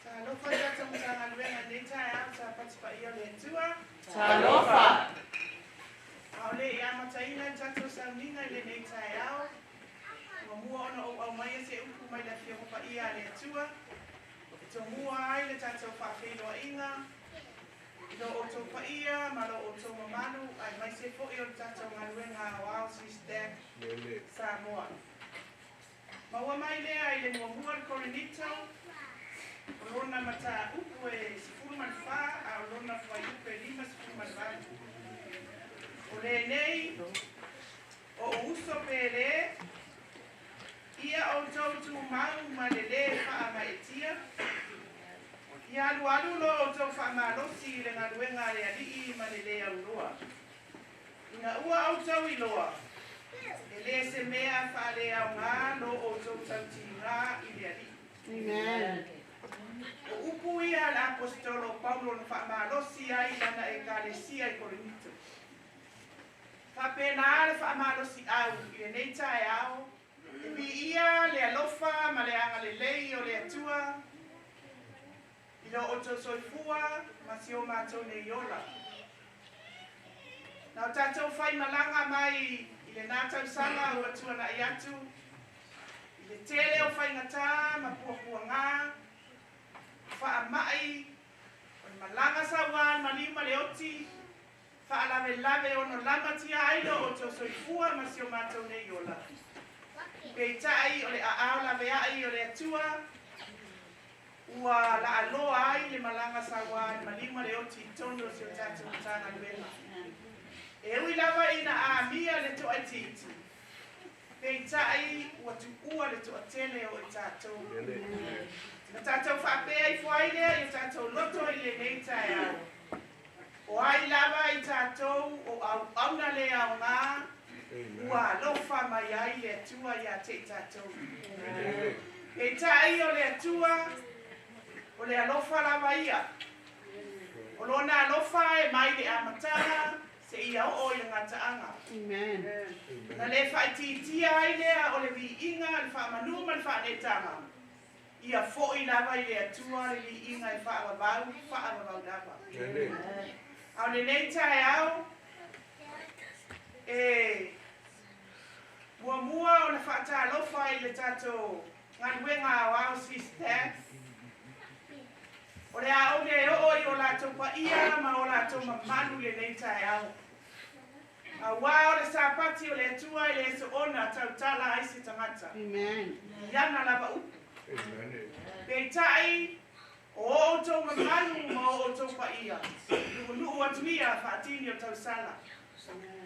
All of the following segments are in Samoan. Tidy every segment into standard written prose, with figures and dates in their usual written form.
Talofa le tatou Matagaluega i lenei taeao, Sapati Paia o le Atua. Talofa! A o le i amataina le tatou sauniga i lenei taeao, muamua ona ou aumaia se upu mai le Afioga Paia a le Atua, e tomua ai le tatou faafeiloaiga i lo outou paia ma lo outou mamalu aemaise foi o le tatou galuega aoao SISTAC Samoa. Maua mai lea i le muamua le Korinito, o lona mataupu e 14 a o lona fuaiupu e 58. O lenei, o ou uso pele, ia outou tumau ma le lē faagaeetia, ia alualu lo outou faamalosi i le galuega a le Alii ma le lē auloa. Ina ua outou iloa, e lē se mea faaleaogā lo outou tautigā i le Alii. Amen. O upu ia a le Aposetolo o Paulo na faamalosi ai i lana Ekalesia i Korinito. Faapena le faamalosiau i lenei taeao, e viia le alofa ma le agalelei o le Atua i lo outou soifua ma si o matou nei ola. Na o tatou faimalaga mai i lenā tausaga ua tuana'i atu, i le tele o faigatā ma puapuagā, o faamai, o le malaga sauā i le maliu ma le oti, faalavelave ono lamatia ai lo outou soifua ma si o matou nei ola. Peitai o le aao laveai o le Atua ua laaloa ai le malaga sauā i le maliu ma le oti i totonu o si o tatou Matagaluega. E ui lava ina amia le toaitiiti, peitai ua tuua le toatele o i tatou. Na tatou faapea ifo ai lea i o tatou loto i lenei taeao, o ai lava i tatou o auauna le aogā ua alofa mai ai le Atua ia te i tatou. Peitai o le Atua, o le alofa lava ia. O lona alofa e mai le amataga seia oo i le gataaga. Amen. Na lē faaitiitia ai lea o le viiga, le faamanu ma le faaneetaga, ia fo'i lava i le Atua le viiga e faavavau, faavavau lava. A o lenei taeao, e muamua ona faatalofa i le tatou galuega aoao SISTAC, o le a ou lē oo i o latou paia ma o latou mamalu i lenei taeao, auā o le Sapati o le Atua e lē soona tautala ai se tagata Amen. i ana lava upu. Peitai o outou mamalu ma o outou paia, nu'unu'u atu ia faatini o tausala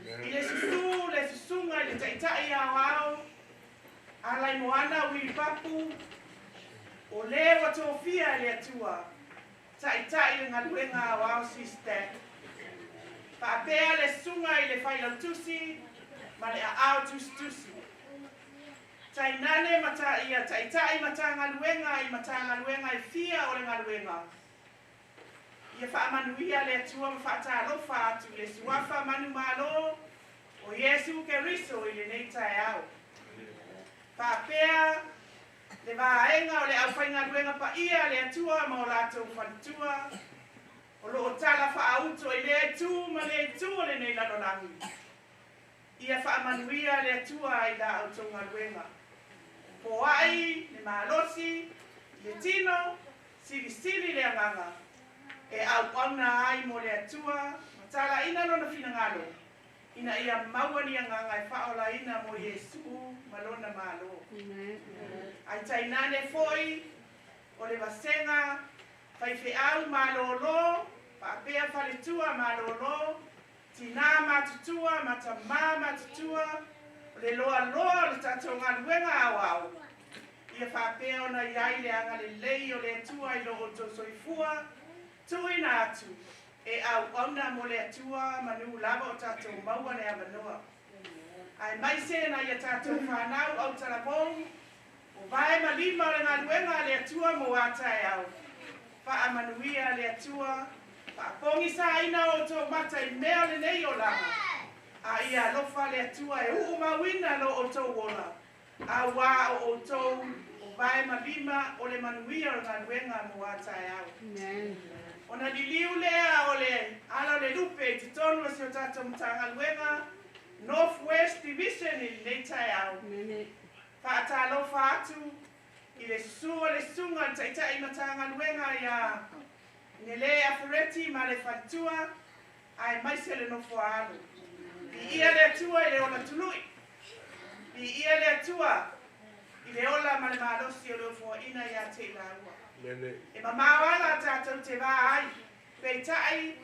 i le susū le susuga i le Taita'i Aoao Alaimoana Uilipapu, o lē ua tofia e le Atua ta'ita'i le galuega aoao SISTAC, faapea le susuga i le Failautusi ma le aao tusitusi, tainane mata ia ta'ita'i Matagaluega i Matagaluega e fia o le galuega. Ia faamanuia le Atua ma faatalofa atu i le Suafa manumalo o Iesu Keriso i lenei taeao. Faapea le vaega o le aufaigaluega paia a le Atua ma o latou faletua o lo o tala faauto i lea itu ma lea itu o lenei lalolagi. Ia faamanuia le Atua i la outou galuega. Poai le malosi i le tino, silisili le agaga e auauna ai mo le Atua ma talaina Lona finagalo ina ia maua ni agaga e faaolaina mo Iesu ma Lona Malo. Ae tainane foi o le vasega faifeau malolo faapea faletua malolo, tinā matutua ma tamā matutua, o le loaloa o le tatou galuega aoao, ia faapea ona i ai le agalelei o le Atua i lo outou soifua tuuina atu e auauna mo le Atua manu lava o tatou maua le avanoa. Aemaise nai a tatou fanau autalavou, o vae ma lima o le galuega a le Atua mo a taeao. Faamanuia le Atua, faapogisaina outou mata i mea o lenei olaga, a ia alofa le Atua e uumauina lo outou ola, auā o outou o vae ma lima o le manuia o le galuega mo a taeao. Ona liliu lea o le ala o le lupe i totonu o si o tatou Matagaluega North West Division i lenei taeao. Faatalofa atu i le susu o le susuga i le Taitai Matagaluega ia Nele Afereti ma le faletua, aemaise le nofo a alo. Viia le Atua i le ola tului. Viia le Atua i le ola ma le malosi o le ofoaina ia te i laua. E mamao ala tatou te va ai, peitai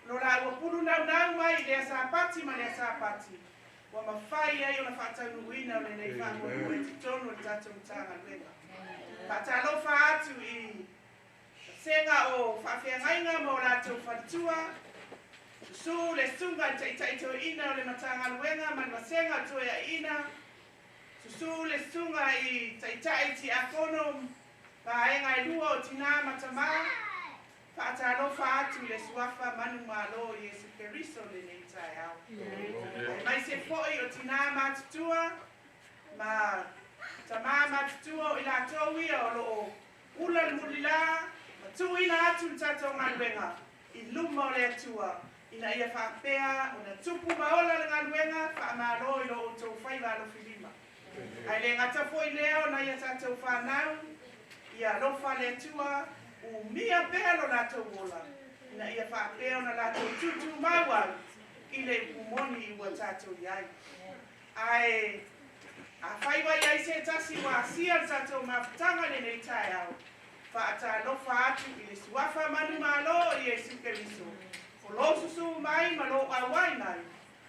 lo laua pulu naunau mai i lea Sapati ma lea Sapati, ua mafai ai ona faataunuuina o lenei faamoemoe i totonu o le tatou Matagaluega. Faatalofa atu i vasega o faafeagaiga ma o latou faletua, susu le susuga i le Taitai Toeaina o le Matagaluega ma le vasega toeaiina, susu le susuga i Taitai Tiakono vaega e lua o tinā ma tamā. Faatalofa atu i le Suafa manumalo o Iesu Keriso lenei taeao. Aemaise foi o tinā matutua ma tamā matutua o i latou ia o lo o ula le mulilā ma tuuina atu le tatou galuega i luma o le Atua ina ia faapea ona tupu ma ola le galuega. Faamalo i lo outou faiva alofilima. Ae le gata foi lea o nai a tatou fanau, ia alofa le Atua, umia pea lo latou ola ina ia faapea ona latou tutumau ai i le upu moni ua tatou i ai. Ae afai ua i ai se tasi ua asia le tatou mafutaga i lenei taeao, faatalofa atu i le Suafa manumalo o Iesu Keriso, o lou susu mai ma lou auai mai,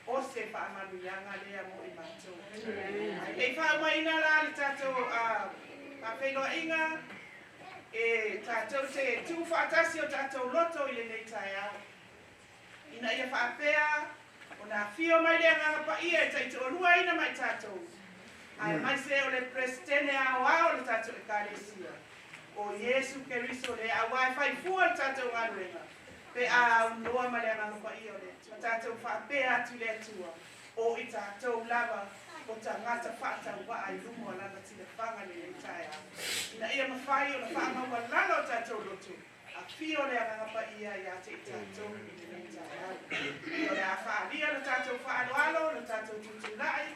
o se faamanuiaga lea mo i matou. Ae le i faaumaina la le tatou faafeiloaiga, e tatou te tuufaatasi o tatou loto i lenei taeao, ina ia faapea ona afio mai le Agaga Paia e taitoaluaina ma i tatou, aemaise o le Peresetene aoao o le tatou Ekalesia, o Iesu Keriso lea, auā e faifua le tatou galuega pe a aunoa ma le Agaga Paia o le Atua. Tatou faapea atu i le Atua, o i tatou lava o tagata faatauvaa i luma o Lana tilafaga lenei taeao, ina ia mafai ona faamaualalo o tatou loto, afio le Agaga Paia ia te i tatou i lenei taeao. O le a faaalia le tatou faaaloalo, le tatou tutulai,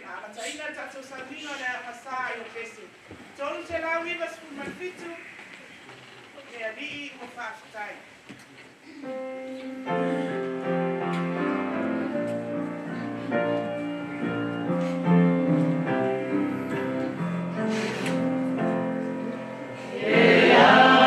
ma amataina le tatou sauniga o le aoga sa i Efese 397, le Alii ua faafetai. Lau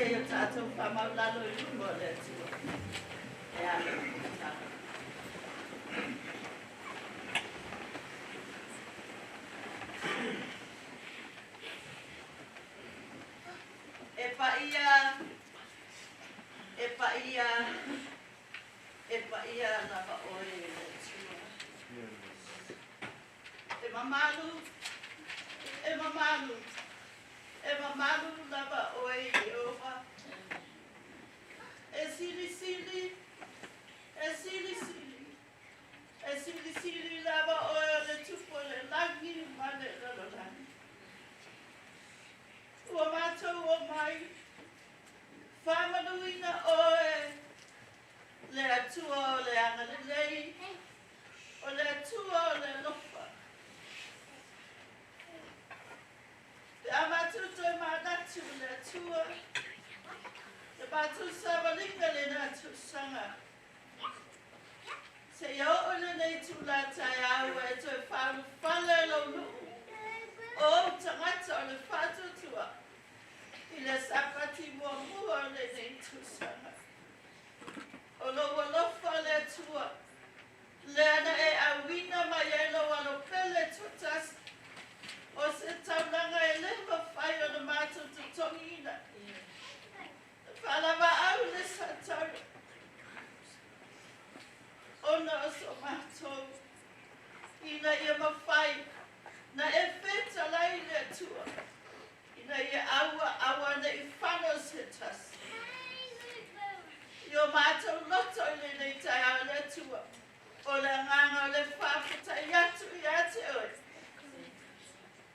ia i o tatou faamaulalo i luma o le Atua e ala i le tatalo. E paia, e paia, e paia lava oe e le Atua. E mamalu, e mamalu, e mamalu lava oe Ieova. E silisili, e silisili, e silisili lava oe o le Tupu o le lagi ma le lalolagi. Ua matou omai, faamanuina oe, le Atua o le agalelei, o le Atua o le alofa. Pe a matou toe manatu le Atua, le matou savaliga lena tausaga, seia oo i lenei itula taeao ua e toe faaulufale lou nuu, o ou tagata o le faatuatua, i le Sapati muamua o lenei tausaga. O lou alofa le Atua, lea na e auina mai ai lou Alo pele toatasi, o se taulaga e le mafai ona matou totogiina. E faalavaau le Satana, ona o so matou, ina ia mafai na e fetalai le Atua, ina ia aua, aua ne i fano se tasi. I o matou loto i lenei taeao le Atua, o le agaga o le faafetai atu ia te oe.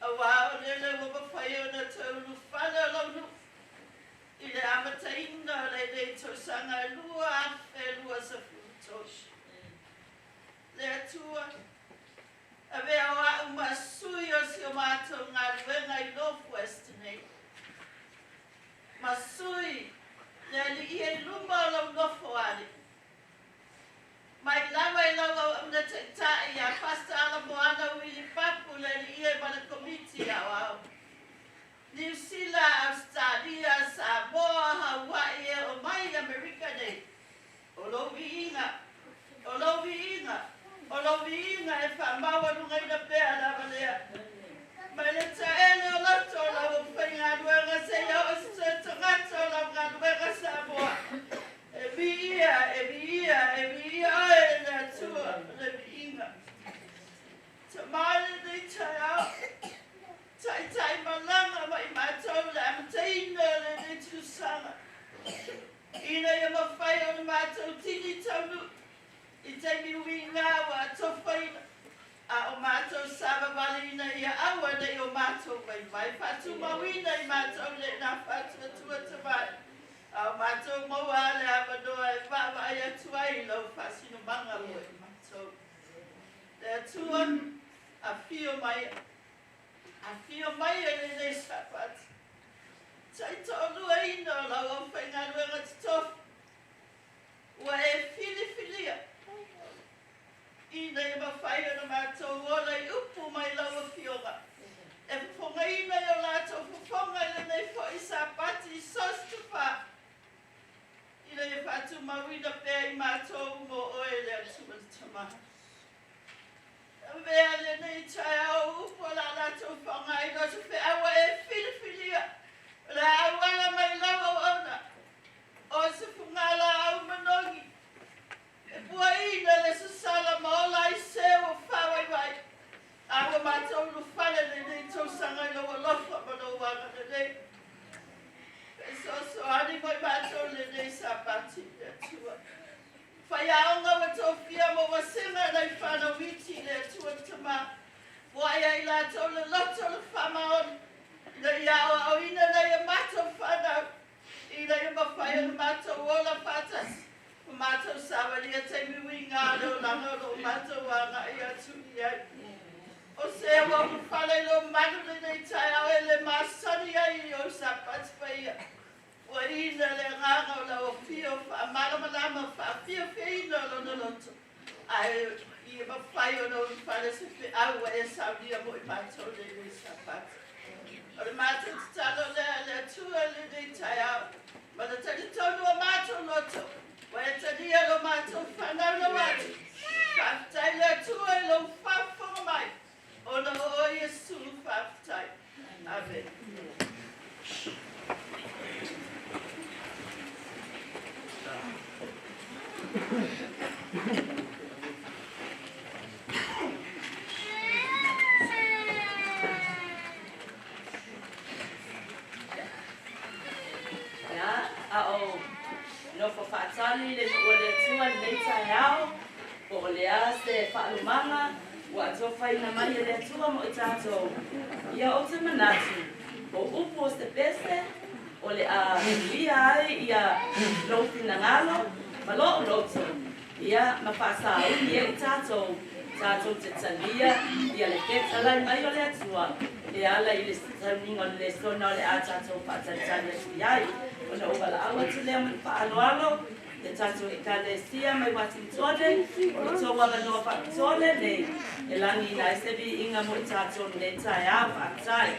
Auā o lele ua mafai ona toe ulufale o lou nuu i le amataina o lenei tausaga e 2023. Le Atua, avea o au ma sui o si o matou galuega i North West nei. Ma sui le aliia i luma o lau nofo alii. Mai lava i lau auauna taitai ia Pastor Alamoana Wili Papu le aliia ma le Komiti Aoao. Niu Sila, Ausetalia, Samoa, Hawaii e oo mai i Amerika nei. O lou viiga, o lou viiga, o lou viiga e faamaualugaina pea lava lea. Mai le taele o loto o lau aufaigaluega seia oo i se toe tagata o lau galuega Samoa. E viia, e viia, e viia oe e le Atua o le viiga. Tama i lenei taeao, taitai malaga ma i matou i le amataina o lenei tausaga, ina ia mafai ona matou tini taunuu i taimi uiga ua atofaina, a o matou savavali ina ia aua ne i o matou vaivai faatumauina i matou lena faatuatua tamai, a o matou maua le avanoa e vaavaai atu ai i lau faasinomaga mo i matou. Le Atua, afio mai, afio mai e lenei Sapati, taitoaluaina o lau aufaigaluega totofi, ua e filifilia, ina ia mafai ona matou ola i upu mai lau Afioga, e fofogaina i o latou fofoga i lenei foi Sapati i so o se tufā, ina ia faatumauina pea i matou mo oe le Atua le Tama. Avea lenei taeao o upu o la latou faaaogaina o se feau ua e filifilia, o le a auala mai lau auauna, o se fugalaau manogi, e puaina le sasala ma ola ai se ua faavaivai, a ua matou ulufale lenei tausaga i lou alofa ma lou agalelei. Fesoasoani mo i matou lenei Sapati le Atua. Faiaoga ua tofia mo vasega nai fanau iti le Atua le Tama, ua ai ai latou le loto le faamaoni, ina ia aoaoina nai a matou fanau, ina ia mafai ona matou ola faatasi, ma matou savalia taimi uiga o le olaga o loo matou agai atu i ai. O se ua ulufale i lou malu lenei taeao e le masani ai i ou Sapati paia, ua ina le agaga o lau afio faamalamalama faafiafiaina o lona loto, ae ia mafai ona ulufale se feau ua e saunia mo i matou lenei Sapati. O le matou tatalo lea le Atua lenei taeao, Faatalitali le nuu o le Atua i lenei taeao, po o le a se faalumaga ua atofaina mai e le Atua mo i tatou. Ia ou te manatu, o upu o se pese, o le a tulia ai ia lou finagalo ma lou loto, ia ma faasauni ai tatou, tatou te talia ia le fetalai mai o le Atua e ala i le sauniga o le lesona o le a tatou faatalitali atu i ai. Ona ou valaau atu lea ma le faaaloalo le tatou Ekalesia mai Uasinitone, o le tou avanoa faapitoa lenei e lagiina ai se viiga mo i tatou i lenei taeao. Faafetai.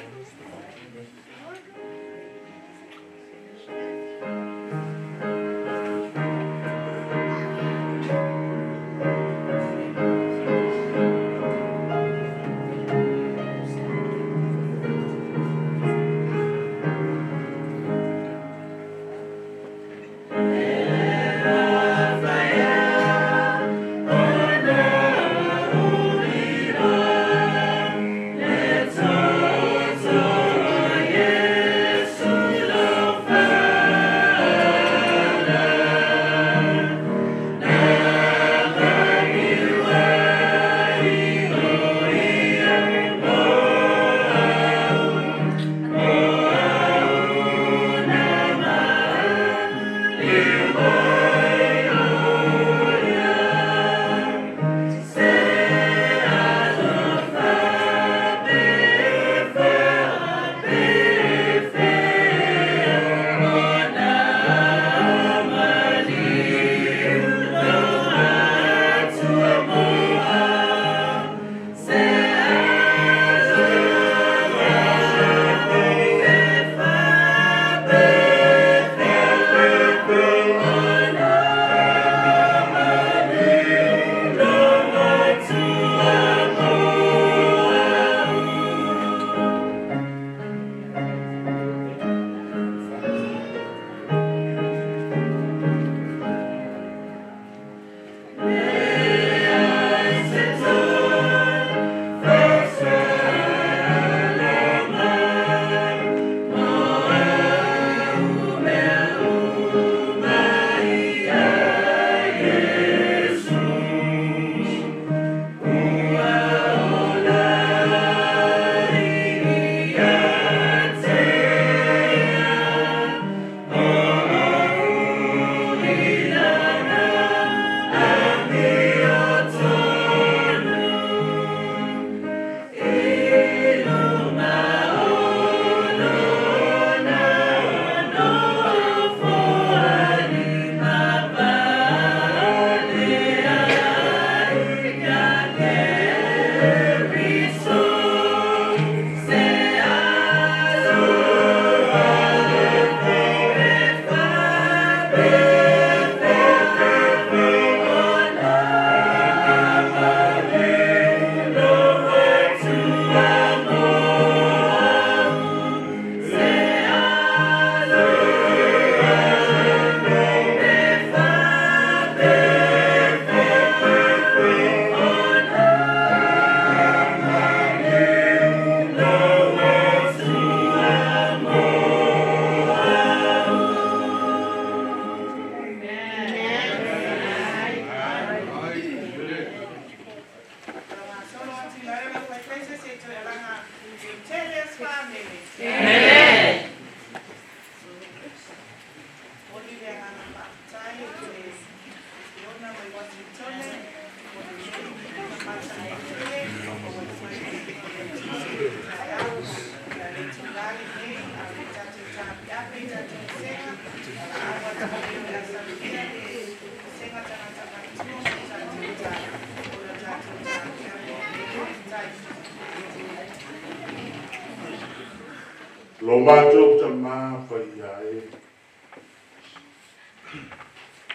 Lo matou Tamā Paia e,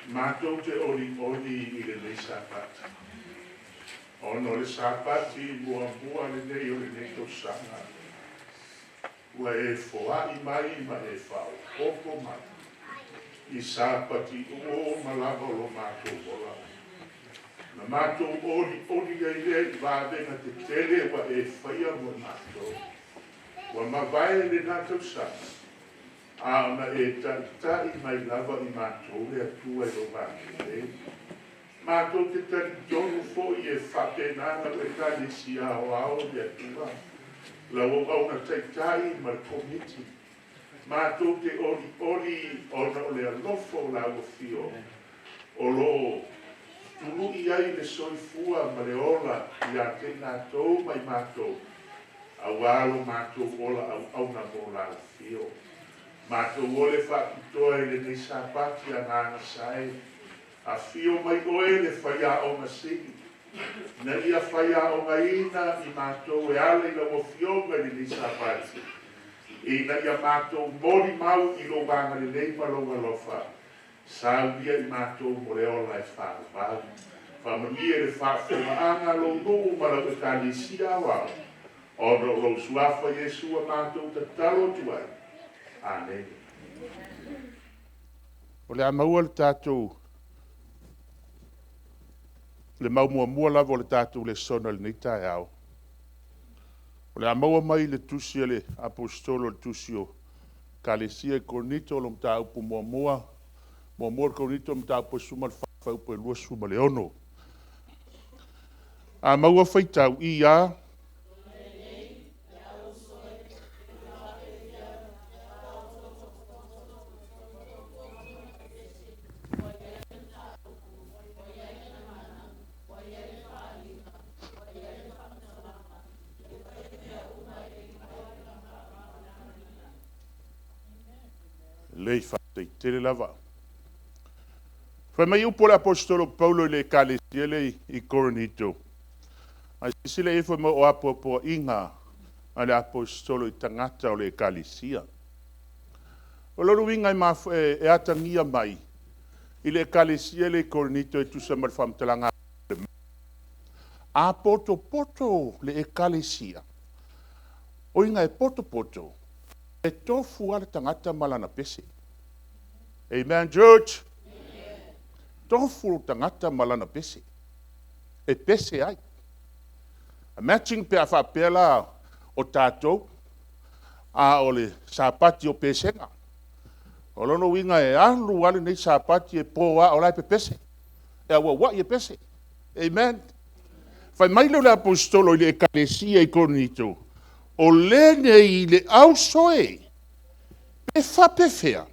matou te olioli i lenei Sapati, ona o le Sapati muamua lenei o lenei tausaga, ua e foai mai ma e faaopoopo mai i Sapati uma lava o lo matou ola. Na matou olioli ai lea i vavega tetele ua e faia mo matou. Ua mavae lena tausaga. A ona e ta'ita'i mai lava i matou le Atua i lou agalelei. Matou te talitonu foi e faapena lau Ekalesia Aoao e le Atua, lau auauna taitai ma le komiti. Matou te olioli ona o le alofa o lau afio o lo o tului ai le soifua ma le ola ia te i latou ma i matou, auā lo matou ola auauna mo lau afio. Matou ole faapitoa i lenei Sapati Agaga Sae, afio mai oe le faiaoga sili, na ia faiaogaina i matou e ala i lau afioga i lenei Sapati, ina ia matou molimau i lou agalelei ma lou alofa, saunia i matou mo le ola e faavavau. Faamanuia i le faafofogaaga a lou nuu ma lau Ekalesia Aoao, ona o lou suafa Iesu ua matou tatalo atu ai. Amene. O le a maua le tatou le mau muamua lava o le tatou lesona i lenei taeao. O le a maua mai le tusi a le Aposetolo o le tusi o Ekalesia i Korinito, o le mataupu muamua, 1 Korinito mataupu e 14 fuaiupu e 26. A maua faitau, i a. Lelei, faafetai tele lava. Fai mai upu a le Aposetolo Paulo i le Ekalesia lea i Korinito, a silasila ifo mo o apoapoaiga a le Aposetolo i tagata o le Ekalesia. O lona uiga e atagia mai i le Ekalesia lea i Korinito e tusa ma le faamatalaga a potopoto le Ekalesia, o uiga e potopoto, e tofu lava le tagata ma lana pese. Amen, church? Amen. Tofu le tagata ma lana pese. E pese ai. Imagine pe a faapea la o tatou, a o le Sapati o Pesega. O lona uiga e alu lava lenei Sapati e po lava o la e pepese, e auauai e pese. Amen. Fai mai lea o le Aposetolo i le Ekalesia i Korinito, o lenei le auso e, pe faapefea,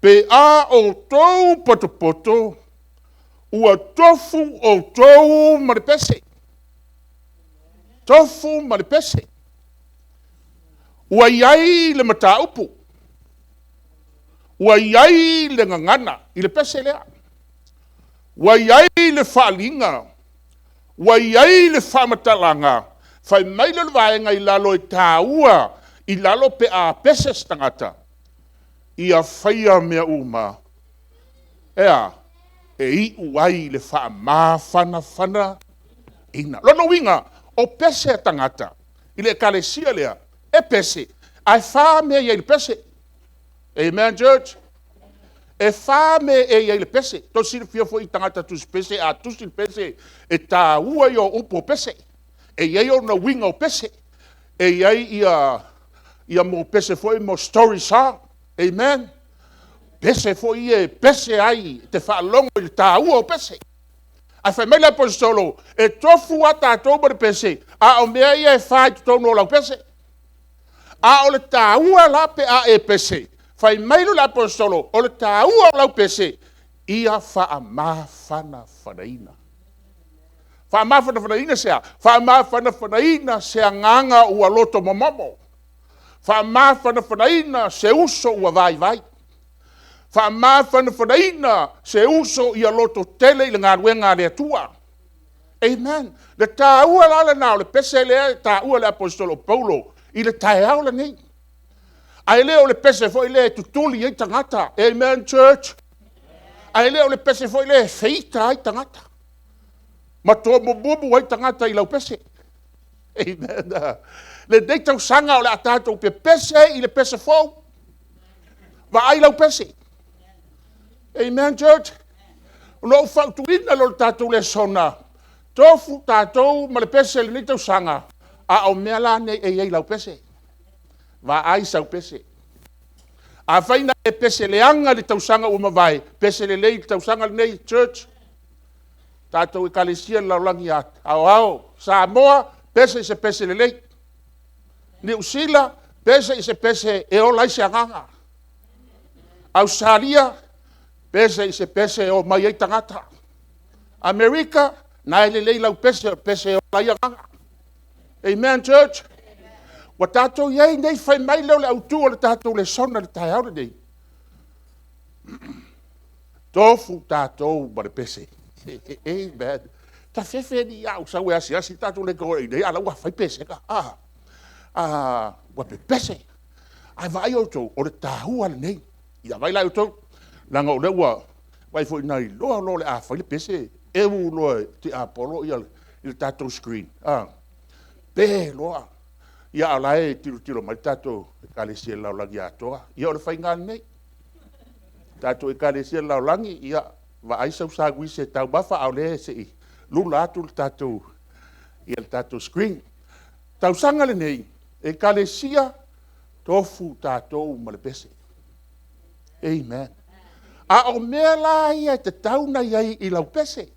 pe a outou potopoto, ua tofu outou ma le pese. Tofu ma le pese. Ua i ai le mataupu, ua i ai le gagana i le pese lea. Ua i ai le faaaliga, ua i ai le faamatalaga. Fai mai lea o le vaega i lalo e taua i lalo pe a pese se tagata, ia faia mea uma e a? E iu ai le faamafanafanaina. Lona uiga, o pese a tagata i le Ekalesia lea, e pese, ae 4 mea e i ai i le pese. Amen, church? E 4 mea e i ai i le pese. Tou silafia foi i tagata tusi pese, a tusi le pese, e taua ia o upu o pese. E i ai ona uiga o pese. E i ai ia mo pese foi mo story song. Amen. Pese foi ia e pese ai te faalogo i le taua o pese. Ae fai mai le Aposetolo, e tofu lava tatou ma le pese, a o mea ia e 4 i totonu o lau pese. A o le taua la pe a e pese, fai mai le Aposetolo, o le taua o lau pese, ia faamafanafanaina. Faamafanafanaina se a? Faamafanafanaina se agaga ua loto momomo. Faamafanafanaina se uso ua vaivai. Faamafanafanaina se uso ia lototele i le galuega a le Atua. Amen. Le taua la lena o le pese lea e taua e le Aposetolo Paulo i le taeao lenei. Ae le o le pese foi lea e tutuli ai tagata. Amen, church. Ae le o le pese foi lea e feita ai tagata. Ma tomumumu ai tagata i lau pese. Amen. Lenei tausaga o le a tatou pepese ai i le pese fou. Vaai lau pese. Amen, church. O lou fautuaina lea o le tatou lesona, tofu tatou ma le pese i lenei tausaga, a o mea la nei e i ai lau pese. Vaai sau pese. Afai na e pese leaga i le tausaga ua mavae, pese lelei i le tausaga lenei, church. Tatou Ekalesia i le lalolagi aoao, Samoa, pese i se pese lelei. Niu Sila, pese i se pese e ola ai se agaga. Ausetalia, pese i se pese e omai ai tagata. Amerika, na e lelei lau pese o le pese e ola ai agaga. Amen church? Ua tatou i ai nei, fai mai lea o le autu o le tatou lesona i le taeao lenei, tofu tatou ma le pese. Amen. Tafefe alii a ou sau e asiasi, tatou le i inei a o la e ua fai pesega. Ua pepese. Ae vaai outou, o le taua lenei. Ia vaai la outou, leaga o lea ua, vaai foi na iloa loa o le a fai le pese, eu loa e tiapolo le tatou screen, pe loa. Ia a o la e tilotilo mai le tatou Ekalesia i le lalolagi atoa. Ia o le faiga lava lenei. Tatou Ekalesia i le lalolagi, ia vaai sau sanuise e taumafa a o lea se i lula atu le tatou screen. Tausaga lenei, Ekalesia, tofu tatou ma le pese. Amen. A o mea la ia e tatau ona i ai i lau pese.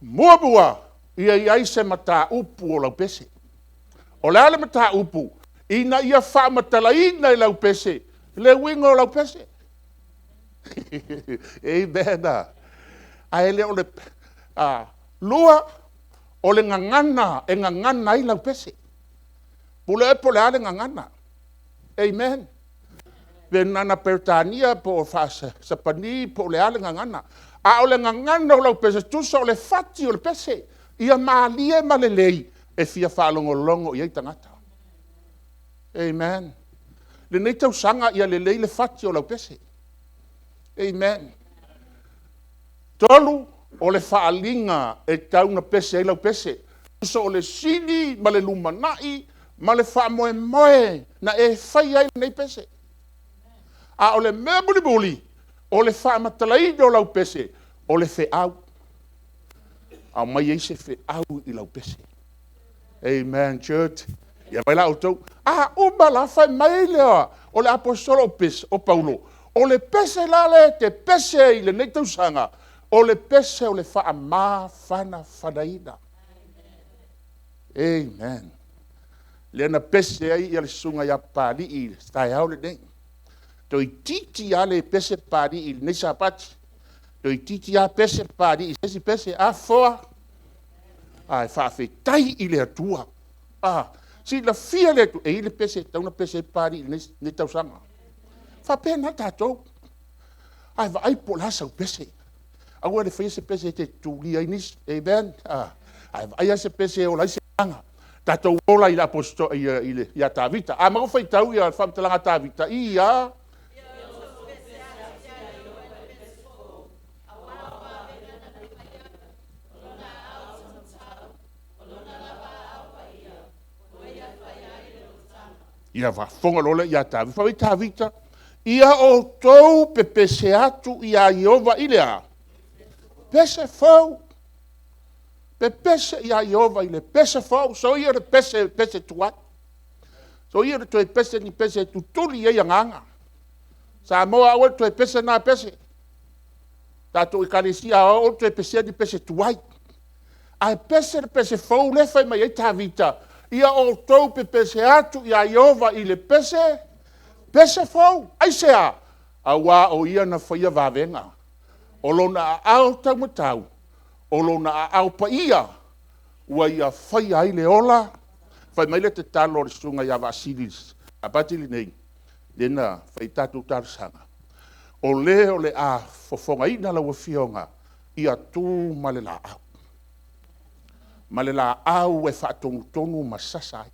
Muamua, ia i ai se mataupu o lau pese. O le a le mataupu? Ina ia faamatalaina i lau pese le uiga o lau pese. Amen. Ae le o le... lua, o le gagana e gagana ai lau pese. Pule oe po o le a le gagana. Amen. Pe gagana Peretania po o Faa-Sapani po o le a le gagana. A o le gagana o lau pese, tusa o le fati o le pese, ia malie ma lelei e fia faalogologo i ai tagata. Amen. Lenei tausaga ia lelei le fati o lau pese. Amen. 3, o le faaaliga e tau ona pese ai lau pese. Tusa o le sili ma le lumanai ma le faamoemoe na e faia ai lenei pese. A o le mea mulimuli, o le faamatalaina o lau pese, o le feau. Aumai ai se feau i lau pese. Amen, church. Ia vaai la outou. A uma la, fai mai lea o le aposetolo o Paulo, o le pese la lea e te pese ai i lenei tausaga, o le pese o le faamafanafanaina. Amen. Lea na pese ai le susuga ia Papalii i le taeao lenei. Toeitiiti lava le pese Papalii i lenei Sapati. Toeitiiti lava pese Papalii i se isi pese. A Foa? Ae faafetai i le Atua. Silafia e le Atua, e i ai le pese e tatau ona pese ai Papalii i lenei tausaga. E faapena tatou. Ae vaai po o le a sau pese. Aua le faia se pese e te tulia ai nisi. Amen. Ae vaai lava se pese e ola ai se agaga. Tatou ola i le ia Tavita. A matou faitau ia le faamatalaga a Tavita, ia Ia faafofoga loa lea ia Tavita. Fai mai Tavita, ia outou pepese atu ia Ieova i le a? Pese fou. Pepese ia Ieova i le pese fou. Soia le pese, pese tuai. Soia le toe pese ni pese e tutuli ai agaga. Samoa, aua le toe pese na pese. Tatou Ekalesia, aua le toe pesea ni pese tuai. Ae pese le pese fou lea e fai mai ai Tavita, ia outou pepese atu ia Ieova i le pese, pese fou. Aisea? Aua o ia na faia vavega. O lona aao taumatau, o lona aao paia, ua ia faia ai le ola. Fai mai le tatalo a le susuga ia Vaasili i le Sapati lenei, lea na fai ai tatou talosaga, o le o le a fofogaina lau Afioga, ia tu ma le laau, ma le laau e faatonutonu ma sasa ai.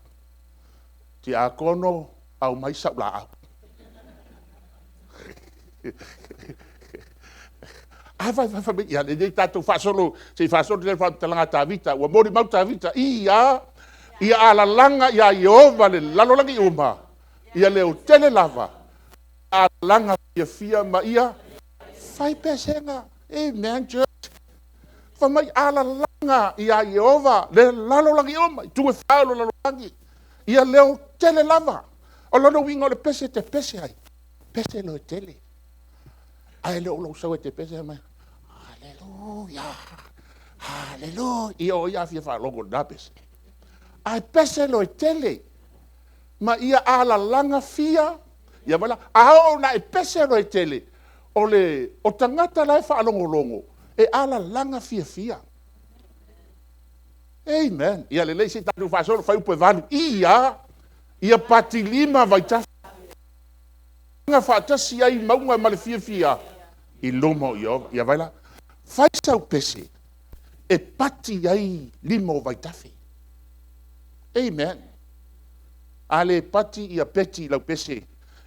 Tiakono, aumai sau laau. A fai fai fai mai, ia lelei tatou faasolo, se i faasolo le faamatalaga a Tavita. Ua molimau Tavita, ia alalaga ia Ieova le lalolagi uma, ia leotele lava, alalaga fiafia ma ia fai pesega. Amen, church. Fai mai, alalaga ia Ieova le lalolagi uma, i itu e fa o le lalolagi, ia leotele lava. O lona uiga o le pese e te pese ai, Pese loa e tele. Ae le o lou sau e te pese mai, Aleluia, Aleluia. Ia o ai a fia faalogo i lena pese. Ae pese loa e tele. Ma ia alalaga fia, ia vai la, a oo ina e pese loa e tele, o le o tagata la e faalogologo, e alalaga fiafia. Amen. Ia lelei se i tatou faasolo, fuaiupu 8. Ia, ia patilima vaitafe faatasi ai mauga ma le fiafia i luma o Ieova. Ia vai la. Fai sau pese e pati ai lima o vaitafe. Amen. A le pati ia peti i lau pese,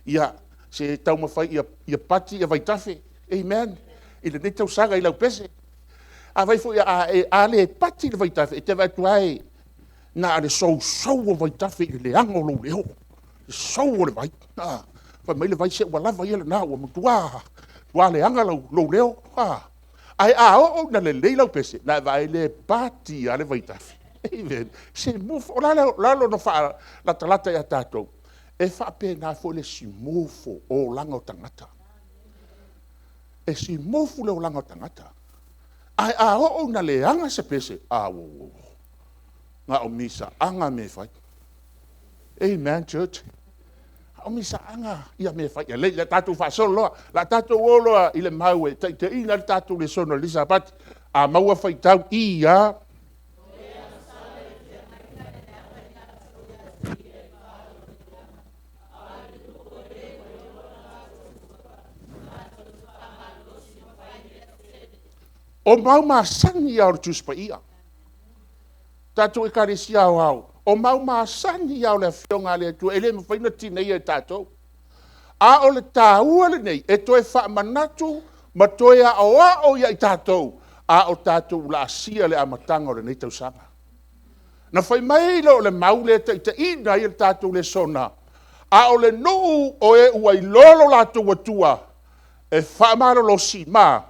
ia se taumafai ia, ia pati ia vaitafe. Amen. I lenei tausaga i lau pese. A vai foi a, a le pati le vaitafe, e te vaai atu ai, na o le sousou o vaitafe i le leaga o lou leo. Le sou o le vai. Ah, fai mai le vai, se ua lava ia lena, ua matua, ua leaga lou, lou leo. Ah. Ae a oo ina lelei lau pese, na e vaai le pati lava le vaitafe. Amen. Se mofo, o la le lona faalatalata ia tatou, e faapena foi le simofo o olaga o tagata. E simofu le olaga o tagata. Ae a oo ina leaga se pese, a ua ua ua. Na o misaaga mea e fai. Amen, church. O misaaga ia mea e fai. Ia lei, le tatou faasolo loa. La tatou o loa i le mau e taitaiina le tatou lesona i le Sapati. A maua faitau i a. O mau masani ia o le Tusi Paia. Tatou Ekalesia Aoao, o mau masani ia o le Afioga a le Atua e le mafai ona tineia e tatou. A o le taua lenei e toe faamanatu ma toe aoao ia i tatou, a o tatou laasia le amataga o lenei tausaga. Na fai mai lea o le mau lea e taitaiina ai le tatou lesona, a o le nuu o e ua iloa lo latou Atua, e faamalolosi ma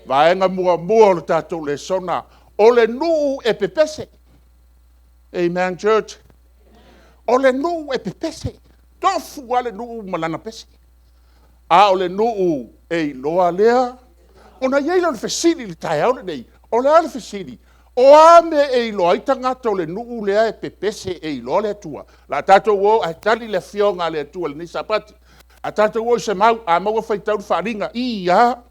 vaega muamua o le tatou lesona, o le nuu e pepese. Amen, church. O le nuu e pepese. Tofu lava le nuu ma lana pese. A o le nuu e iloa lea. Ona i ai lea o le fesili i le taeao lenei. O le a le fesili? O a mea e iloa ai tagata o le nuu lea e pepese e iloa le Atua? O le a tatou o ae tali le Afioga a le Atua i lenei Sapati. A tatou o i se mau, a maua faitau le faaaliga. Ia.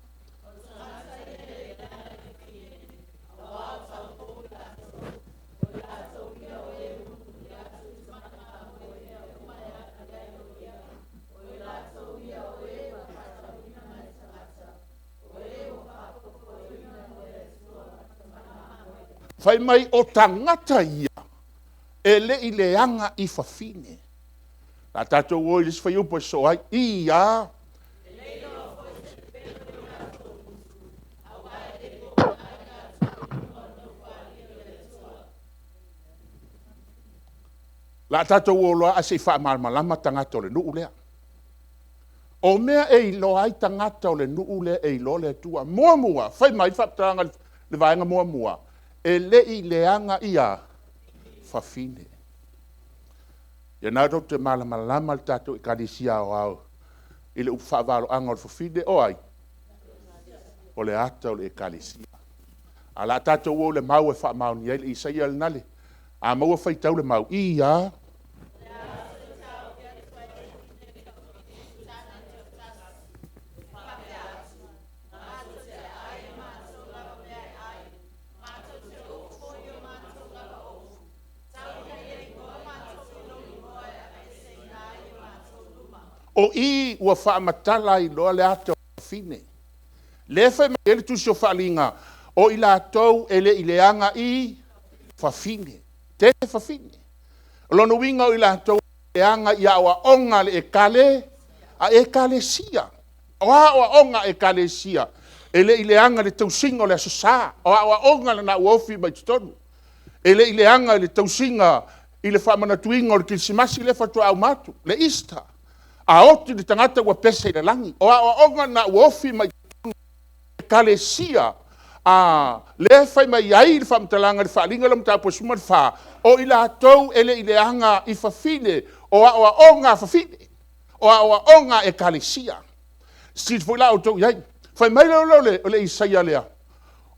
Fai mai o tagata ia e le i leaga i fafine. A tatou o i le isi fuaiupu e sosoo ai. Ia. La tatou o loa ae se i faamalamalama tagata o le nuu lea. O mea e iloa ai tagata o le nuu lea e iloa le Atua. Muamua, fai mai faamatalaga le vaega muamua, e le i leaga ia fafine. Ia na tou te malamalama le tatou Ekalesia Aoao i le upu faavaloaga o le fafine o ai? O le ata o le Ekalesia. A o le a tatou o i le mau e faamaonia ai le Isaia lena le. A maua faitau le mau, ia. O i ua faamatala ai loa le ata o le fafine. Lea e fai mai ai le tusi o Faaaliga, o i latou e le i leaga i fafine. Tele fafine. O lona uiga o i latou e leaga i aoaoga a le ekale, a ekalesia. O aoaoga a ekalesia, e le i leaga i le tausiga o le Aso Sa. O aoaoga na ua ofi mai totonu. E le i leaga i le tausiga i le faamanatuina o le Kerisimasi lea faatoa uma atu, le Easter. A oti le tagata ua pese i le lagi. O aoaoga na ua ofi mai totonu ekalesia a lea e fai mai ai le faamatalaga i le faaaliga lea o Mataupu 14, o i latou e le i leaga i fafine, o aoaoga a fafine. O aoaoga a ekalesia. Silasila foi la outou i ai. Fai mai lea o le Isaia lea,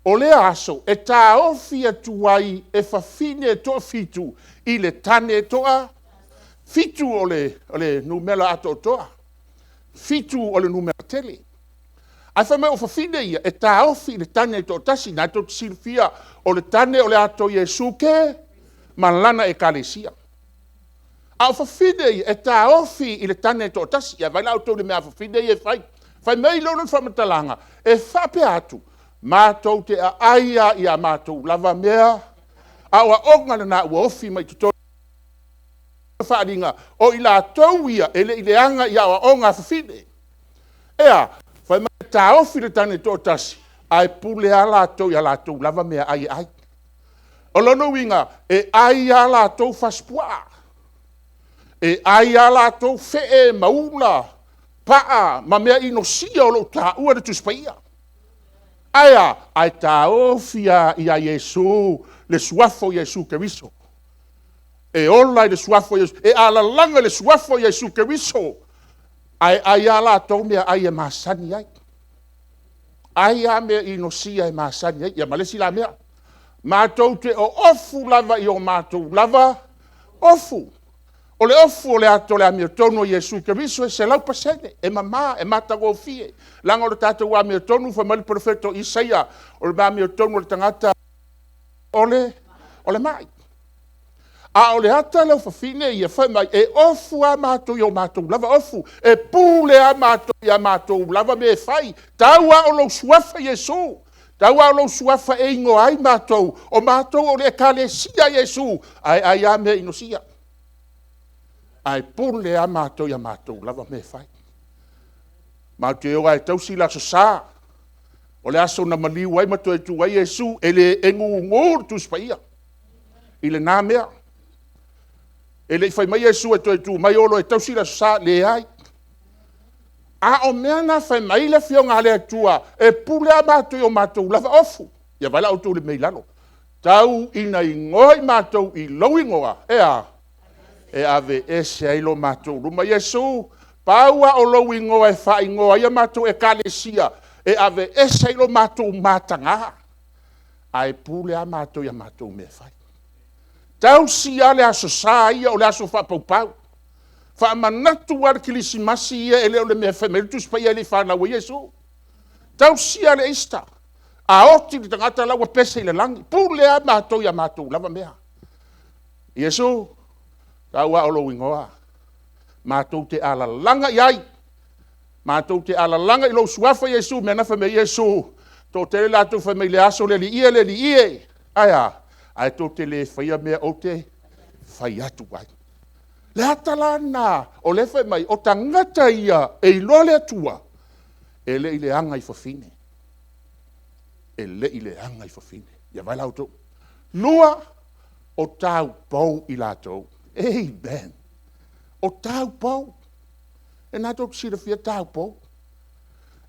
o lea aso e taofi atu ai e fafine e toafitu i le tane e toafitu o le numera atoatoa. 7 o le numera tele. Ae fai mai o fafine ia, e taofi i le tane e toatasi. O lena tou te silafia, o le tane o le ata o Iesu Ke ma lana ekalesia. A o fafine ia, e taofi i le tane e toatasi. Ia vaai la outou i le mea a fafine ia e fai. Fai mai lea o le faamatalaga, e faapea atu, matou te aai lava i a matou lava mea, aoaoga lena ua ofi mai i totonu faaaliga, o i latou ia e le i leaga i aoaoga a fafine. E a? Fai mai e taofi i le tane e toatasi, ae pule lava latou i a latou lava meaai e ai. O lona uiga, e ai lava latou fasipuaa, e ai lava latou fee ma ula, paa ma mea inosia o lo o taua e le Tusi Paia. Ae a? Ae taofi lava ia Iesu, le suafa o Iesu Keriso. E ola i le suafa o Iesu, e alalaga i le suafa o Iesu Keriso, ae ai lava latou meaai e masani ai. Ai lava mea inosia e masani ai. Ia ma le isi la mea, matou te oofu lava i o matou lava ofu. O le ofu o le ata o le amiotonu a Iesu Keriso e 100%, e mama, e matagofie. Leaga o le tatou amiotonu, fai mai le perofeta o Isaia, o le amiotonu a le tagata o le mai. A o le ata lea o fafine ia, fai mai, e ofu lava matou i o matou lava ofu, e pule lava matou i a matou lava mea e fai. Tau lava o lou suafa Iesu, tau lava o lou suafa e igoa ai matou, o matou o le ekalesia a Iesu, ae ai lava mea inosia. Ae pule lava matou i a matou lava mea e fai. Matou te o lava e tausi le Aso Sa, o le aso na maliu ai ma toe tu ai Iesu, e gugu le Tusi Paia i lena mea. E le i fai mai Iesu e toe tu mai o loa e tausi le Aso Sa, leai. A o mea na fai mai le Afioga a le Atua, e pule lava matou i o matou lava ofu. Ia vaai la outou i le mea i lalo. Tau ina igoa i matou i lou igoa, e a? E aveese ai lo matou luma. Iesu, pau lava o lou igoa e faaigoa ai a matou ekalesia, e aveese ai lo matou mataga, ae pule lava matou i a matou mea e fai. Tausi lava le Aso Sa ia o le aso faapaupau. Faamanatu lava le Kerisimasi ia e le o le mea fai mai ai le Tusi Paia e le i fanau ai Iesu. Tausi lava le Easter. A oti le tagata o la e ua pese i le lagi. Pule lava matou i a matou lava mea. Iesu, tau lava o lou igoa matou te alalaga i ai, matou te alalaga i lou suafa Iesu. O le mea lena na fai mai ai Iesu, toatele latou fai mai i le aso, le Alii e, le Alii e. Ae a? Ae tou te le faia mea ou te fai atu ai. Le ata la lena o lea e fai mai, o tagata ia e iloa le Atua, e le i leaga i fafine. E le i leaga i fafine. Ia vaai la outou. Lua, o taupou i latou. Amen. O taupou. E lena tou te silafia taupou.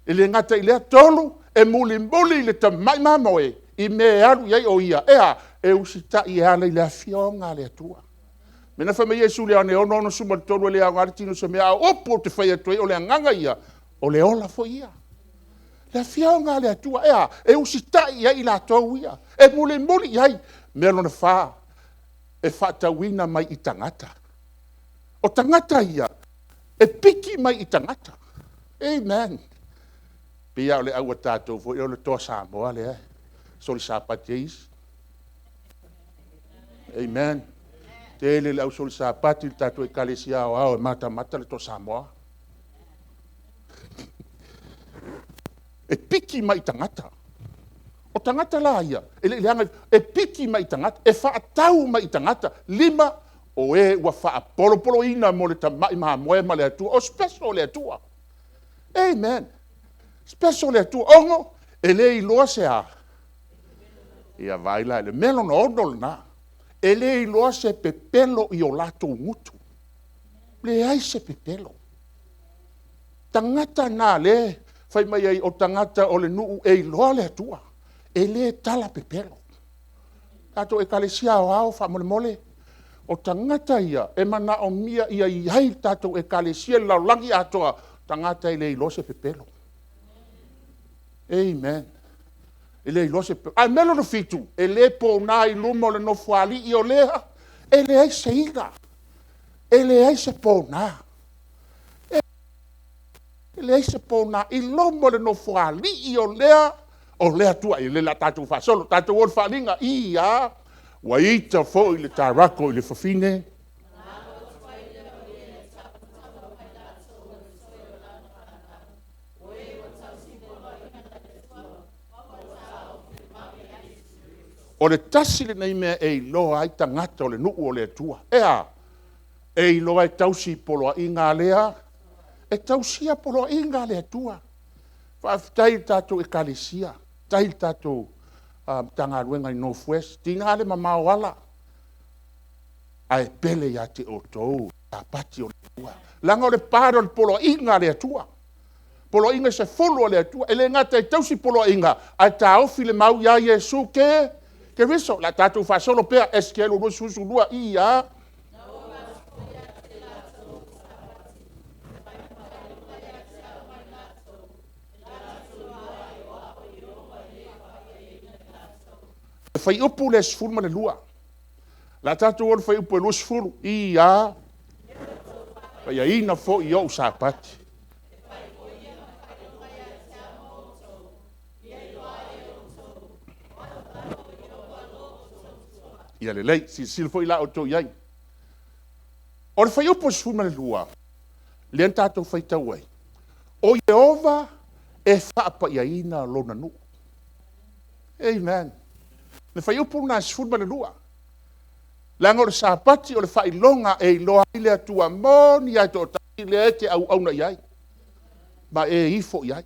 E le gata i lea, tolu, e mulimuli i le tamai mamoe i mea e alu i ai o ia. E a? E usitai e ala i le afioga a le Atua. O le mea lena fai mai ai Iesu i le Ioane 6:63, e le aoga le tino i se mea, a o upu ou te fai atu ai, o le agaga ia, o le ola foi ia. Le afioga a le Atua, e a? E usitai i ai i latou ia, e mulimuli i ai. Mea lona fa, e faatauina mai i tagata. O tagata ia, e piki mai i tagata. Amen. Pei lava o le au a tatou foi lea o le Toa Samoa lea e solisapati ai isi. Amen. Tele le au solisapati i le tatou ekalesia aoao e matamata le Toa Samoa. E piki mai i tagata. O tagata la ia, e le i leaga, e piki mai i tagata, e faatau mai i tagata. 5, o e ua faapolopoloina mo le tamai mamoe ma le Atua. O special le Atua. Amen. Special le Atua. 6, e le iloa se a. Ia vaai la i le mea lona 6 lena. E le iloa se pepelo i o latou gutu. Leai se pepelo. Tagata na le fai mai ai o tagata o le nuu e iloa le Atua. E le tala pepelo. Tatou ekalesia aoao faamolemole, O tagata ia e manaomia ia i ai le tatou ekalesia i le lalolagi atoa, tagata e le iloa se pepelo. Amen. E le iloa se pepelo. Ae mea lona fitu, e le pona i luma o le Nofoalii o lea, e leai se ila, e leai se pona. E leai se pona i luma o le Nofoalii o lea, o le Atua. Ia lelei o le a tatou faasolo, tatou o i le faaaliga. I a, ua ita foi le taurako i le fafine. O le tasi lenei mea e iloa ai tagata o le nuu o le Atua. E a? E iloa e tausi poloaiga a lea, e tausia poloaiga a le Atua. Faafetai i le tatou Ekalesia, faafetai i le tatou Matagaluega i North West, tiga le mamao o ala, ae pele ia te outou Sapati o le Atua. Leaga o le part o le poloaiga a le Atua. Poloaiga e 10 a le Atua. E le gata e tausi poloaiga, ae taofi le mau ia Iesu Keriso. O le a tatou faasolo pea, Esekielu 22, i a. Le fuaiupu lea 12. O le a tatou o i le fuaiupu e 20. I a, faiaina foi i ou Sapati. Ia lelei, silasila foi la outou i ai. O le fuaiupu 12, lea na tatou faitau ai, o Ieova e faapaiaina lona nuu. Amen. Le fuaiupu lena e 12. Leaga o le Sapati o le faailoga e iloa ai le Atua moni lava e toatasi lea e te auauna i ai, ma e ifo i ai.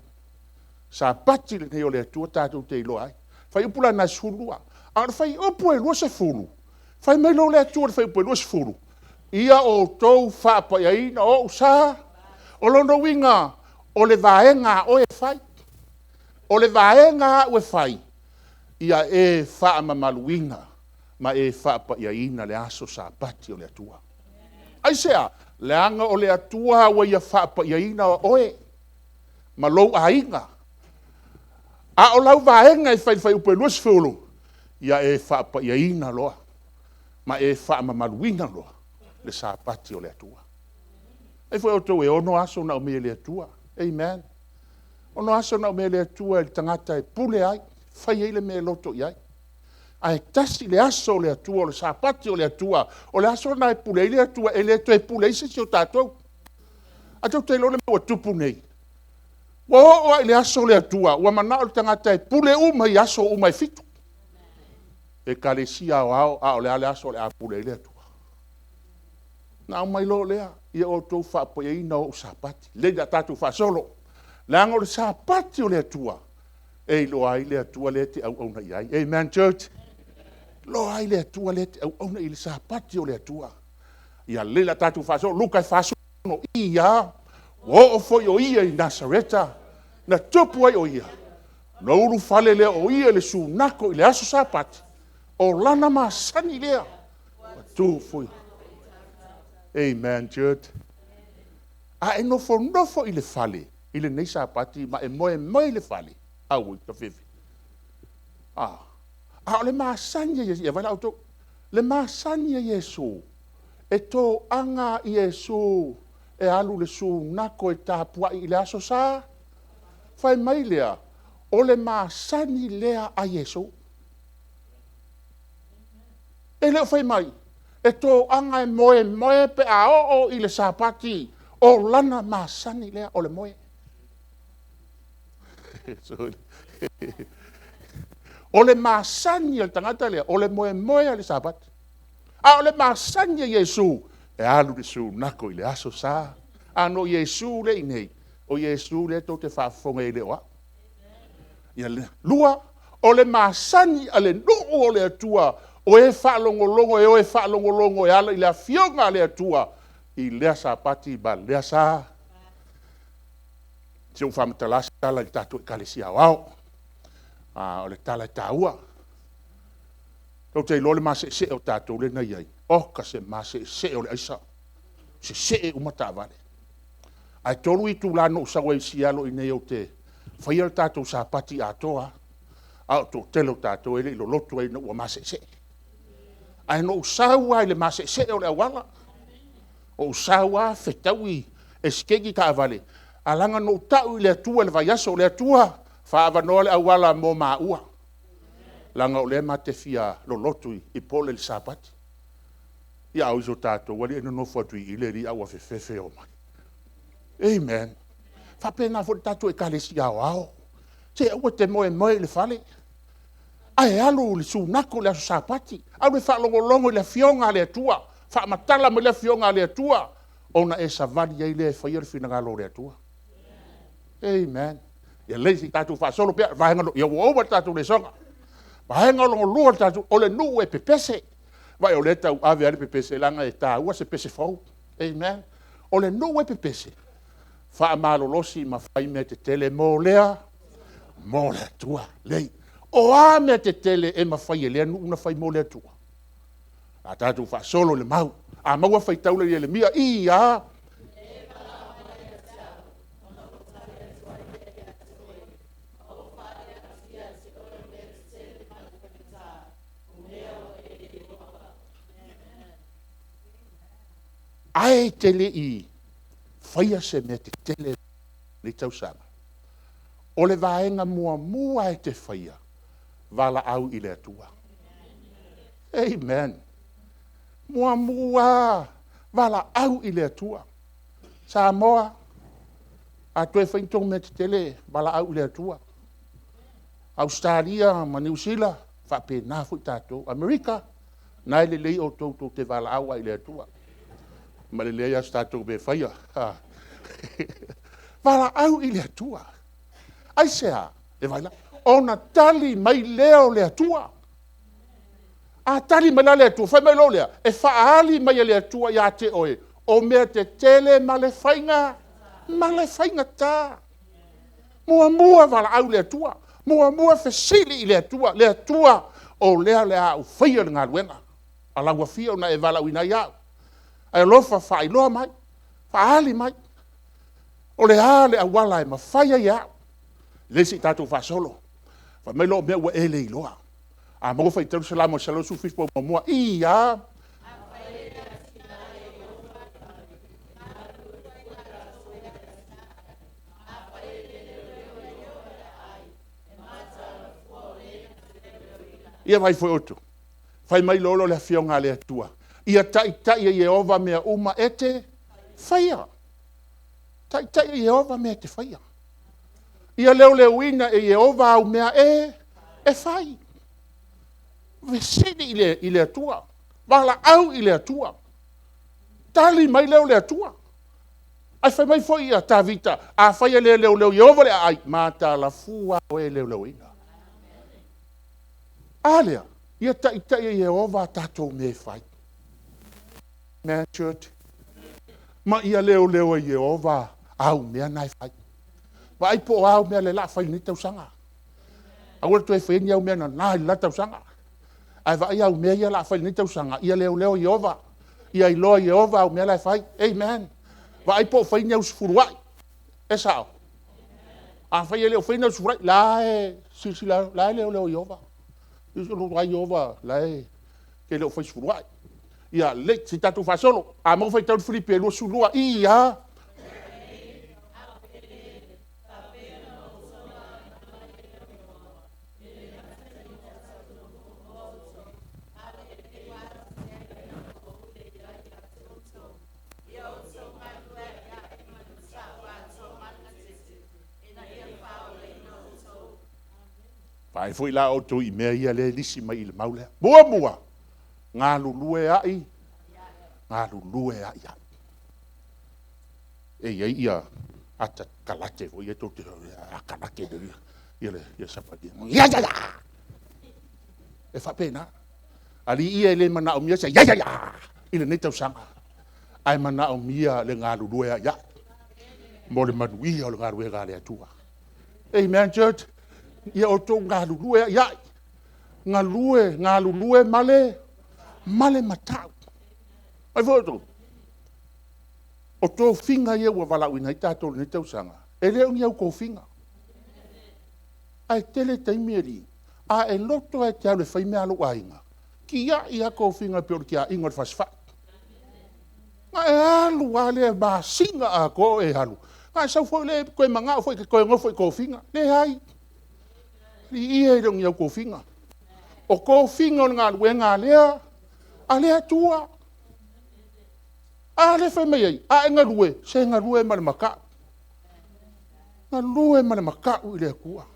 Sapati lenei o le Atua tatou te iloa ai. Fuaiupu la lena e 12. A o le fuaiupu e 20, fai mai loa le Atua i le fuaiupu e 20, ia outou faapaiaina ou sa. O lona uiga, o le vaega a oe e fai. O le vaega a'u e fai, ia e faamamaluina ma e faapaiaina le aso Sapati o le Atua. Aisea? Leaga o le Atua ua ia faapaiaina oe ma lou aiga. A o lau vaega e fai i le fuaiupu e 20, ia e faapaiaina loa ma e faamamaluina loa le Sapati o le Atua. Vaai foi outou e 6 aso na aumai e le Atua. Amen. 6 aso na aumai e le Atua i le tagata e pule ai, fai ai le mea e loto i ai. Ae tasi le aso o le Atua, o le Sapati o le Atua, o le aso lena e pule ai le Atua, e le toe pule ai se isi o tatou. Ae tou te iloa le mea ua tupu nei? Ua oo lava i le aso o le Atua, ua manao le tagata e pule uma i aso uma e 7. Ekalesia Aoao, a o le a le aso o le a pule ai le Atua? Na aumai loa lea, ia outou faapaiaina ou Sapati. Lelei o le a tatou faasolo. Leaga o le Sapati o le Atua, e iloa ai le Atua lea e te auauna i ai. Amen church? Iloa ai le Atua lea e te auauna i le Sapati o le Atua. Ia lelei o le a tatou faasolo. Luka e 46, i a, ua oo foi o ia i Nasareta, na tupu ai o ia, ona ulufale lea o ia i le sunato i le aso Sapati, o lana masani lea. Ua tu foi. Amen, church. A e nofonofo i le fale i lenei Sapati ma e moemoe i le fale, aui, tafefe. A o le masani a Iesu, ia vai la outou, le masani a Iesu, e toaga Iesu e alu i le sunato e tapuai i le aso sa. Fai mai lea, o le masani lea a Iesu. E le o fai mai, e toaga e moemoe pe a oo i le Sapati, o lana masani lea o le moe. O le masani a le tagata lea, o le moemoe i le Sapati. A o le masani a Iesu, e alu i le sunato i le aso sa. A no Iesu lea e i inei, o Iesu lea tou te faafofoga i ai e le o au. Ia lua, o le masani a le nuu o le Atua, o e faalogologo e o e faalogologo e ala i le afioga a le Atua i lea Sapati ma lea sa. Se i ou faamatala se tala i le tatou Ekalesia Aoao. O le tala e taua. Tou te iloa le maseesee o tatou lea na i ai, Oka se maseesee o le aisa, sesee uma taavale. Ae 3 itula na ou sau ai i Sialo i inei ou te faia le tatou Sapati atoa, a o le toatele o tatou e le i loloto ina ua maseesee. Ae na ou sau lava i le maseesee o le auala, ou sau lava fetaui esetete taavale, ae leaga na ou tau i le Atua i le vaiaso, le Atua, faaavanoa le auala mo maua, leaga o lea ma te fia lolotu i Pole i le Sapati. Ia a o isi o tatou, alii ae nonofo atu i i le alii ae ua fefefe e omai. Amen. E faapena foi le tatou Ekalesia Aoao. Se aua e te moemoe i le fale, ae alu i le sunato i le aso Sapati, alu e faalogologo i le Afioga a le Atua, faamatala mai le Afioga a le Atua, ona e savali ai lea e faia le finagalo o le Atua. Amen. Ia lelei, se i tatou faasolo pea. Ia ua ova le tatou lesona. Vaega lona lua o le tatou, o le nuu e pepese. Vaai o lea e tauave lava le pepese leaga e taua se pese fou. Amen. O le nuu e pepese, faamalolosi ma fai mea tetele mo le Atua. Lelei. O a mea tetele e mafai e lea nuu ona fai mo le Atua? A tatou faasolo i le mau. A maua faitau le Ieremia, i a. Ae te le i faia se mea tetele i lenei tausaga, o le vaega muamua e te faia, valaau i le Atua. Amen. Muamua valaau i le Atua. Samoa, a toe fai ni tou mea tetele, valaau i le Atua. Ausetalia ma Niu Sila, faapena foi tatou. Amerika, na e lelei outou tou te valaau lava i le Atua, ma le leai lava o se tatou mea e faia. Valaau i le Atua. Aisea? E vaai la, ona tali mai lea o le Atua. A tali mai la le Atua, fai mai loa lea, e faaali mai e le Atua ia te oe, o mea tetele ma le faigata. Muamua valaau i le Atua, muamua fesili i le Atua, le Atua, o lea o le a ou faia le galuega a lau Afio na e valaauina ai au. Ae alofa faailoa mai, faaali mai, o le a le auala e mafai ai e au. Lelei se i tatou faasolo. Fai mai loa o mea ua e le iloa. A maua faitau le Salamo 117 i a. Ia vaai foi outou. Fai mai loa lea o le Afioga a le Atua, ia taitai e Ieova mea uma e te faia. Taitai e Ieova mea e te faia. Ia leoleoina e Ieova au mea e fai. Fesili i le Atua, valaau i le Atua, tali mai lea o le Atua. Ae fai mai foi ia Tavita, afai e le leoleo Ieova le aai, matalafua o e leoleoina. A lea, ia taitai e Ieova a tatou mea e fai. Amen, church. Ma ia leoleo e Ieova au mea na e fai. Vaai po o a au mea lea o le a fai i lenei tausaga. Aua le toe faia ni au mea nana i le la tausaga. Ae vaai au mea ia o le a fai i lenei tausaga, ia leoleo Ieova. Ia iloa e Ieova au mea la e fai. Amen. Vaai po o fai ni au sefuluai. E sao? Afai e le o faia ni au sefuluai, la e silasila, la e leoleo Ieova. Ai Ieova la e te le o fai sefuluai. Ia lelei, se i tatou faasolo. A maua faitau le Filipi e 22, i a. Vaai foi la outou i mea ia lea e lisi mai i le mau lea. Muamua, galulue ai, galulue ai ai. E i ai ia ata kalate foi ia tou te kalate ia le sapati. Ya ya ya! E faapena. Alii ia e le manaomia se ya ya ya i lenei tausaga. Ae manaomia le galulue ai ai mo le manuia o le galuega a le Atua. Amen, church. Ia outou galulue ai ai. Galue, galulue ma le matau. Ai foi outou, o tofiga ia ua valaauina ai tatou i lenei tausaga, e le o ni au tofiga. Ae tele taimi alii, a e loto lava e te alu e fai mea a lou aiga, tiai lava tofiga pei o le tiaiga o le fasifai. Ona e alu lava lea masina atoa o e alu, ona e sau foi lea e toe manao foi e te toe nofo i tofiga. Leai, viia e le o ni au tofiga. O tofiga o le galuega a le Atua. A lea e fai mai ai, a e galue, se galue ma le matau, galue ma le matau i le Atua.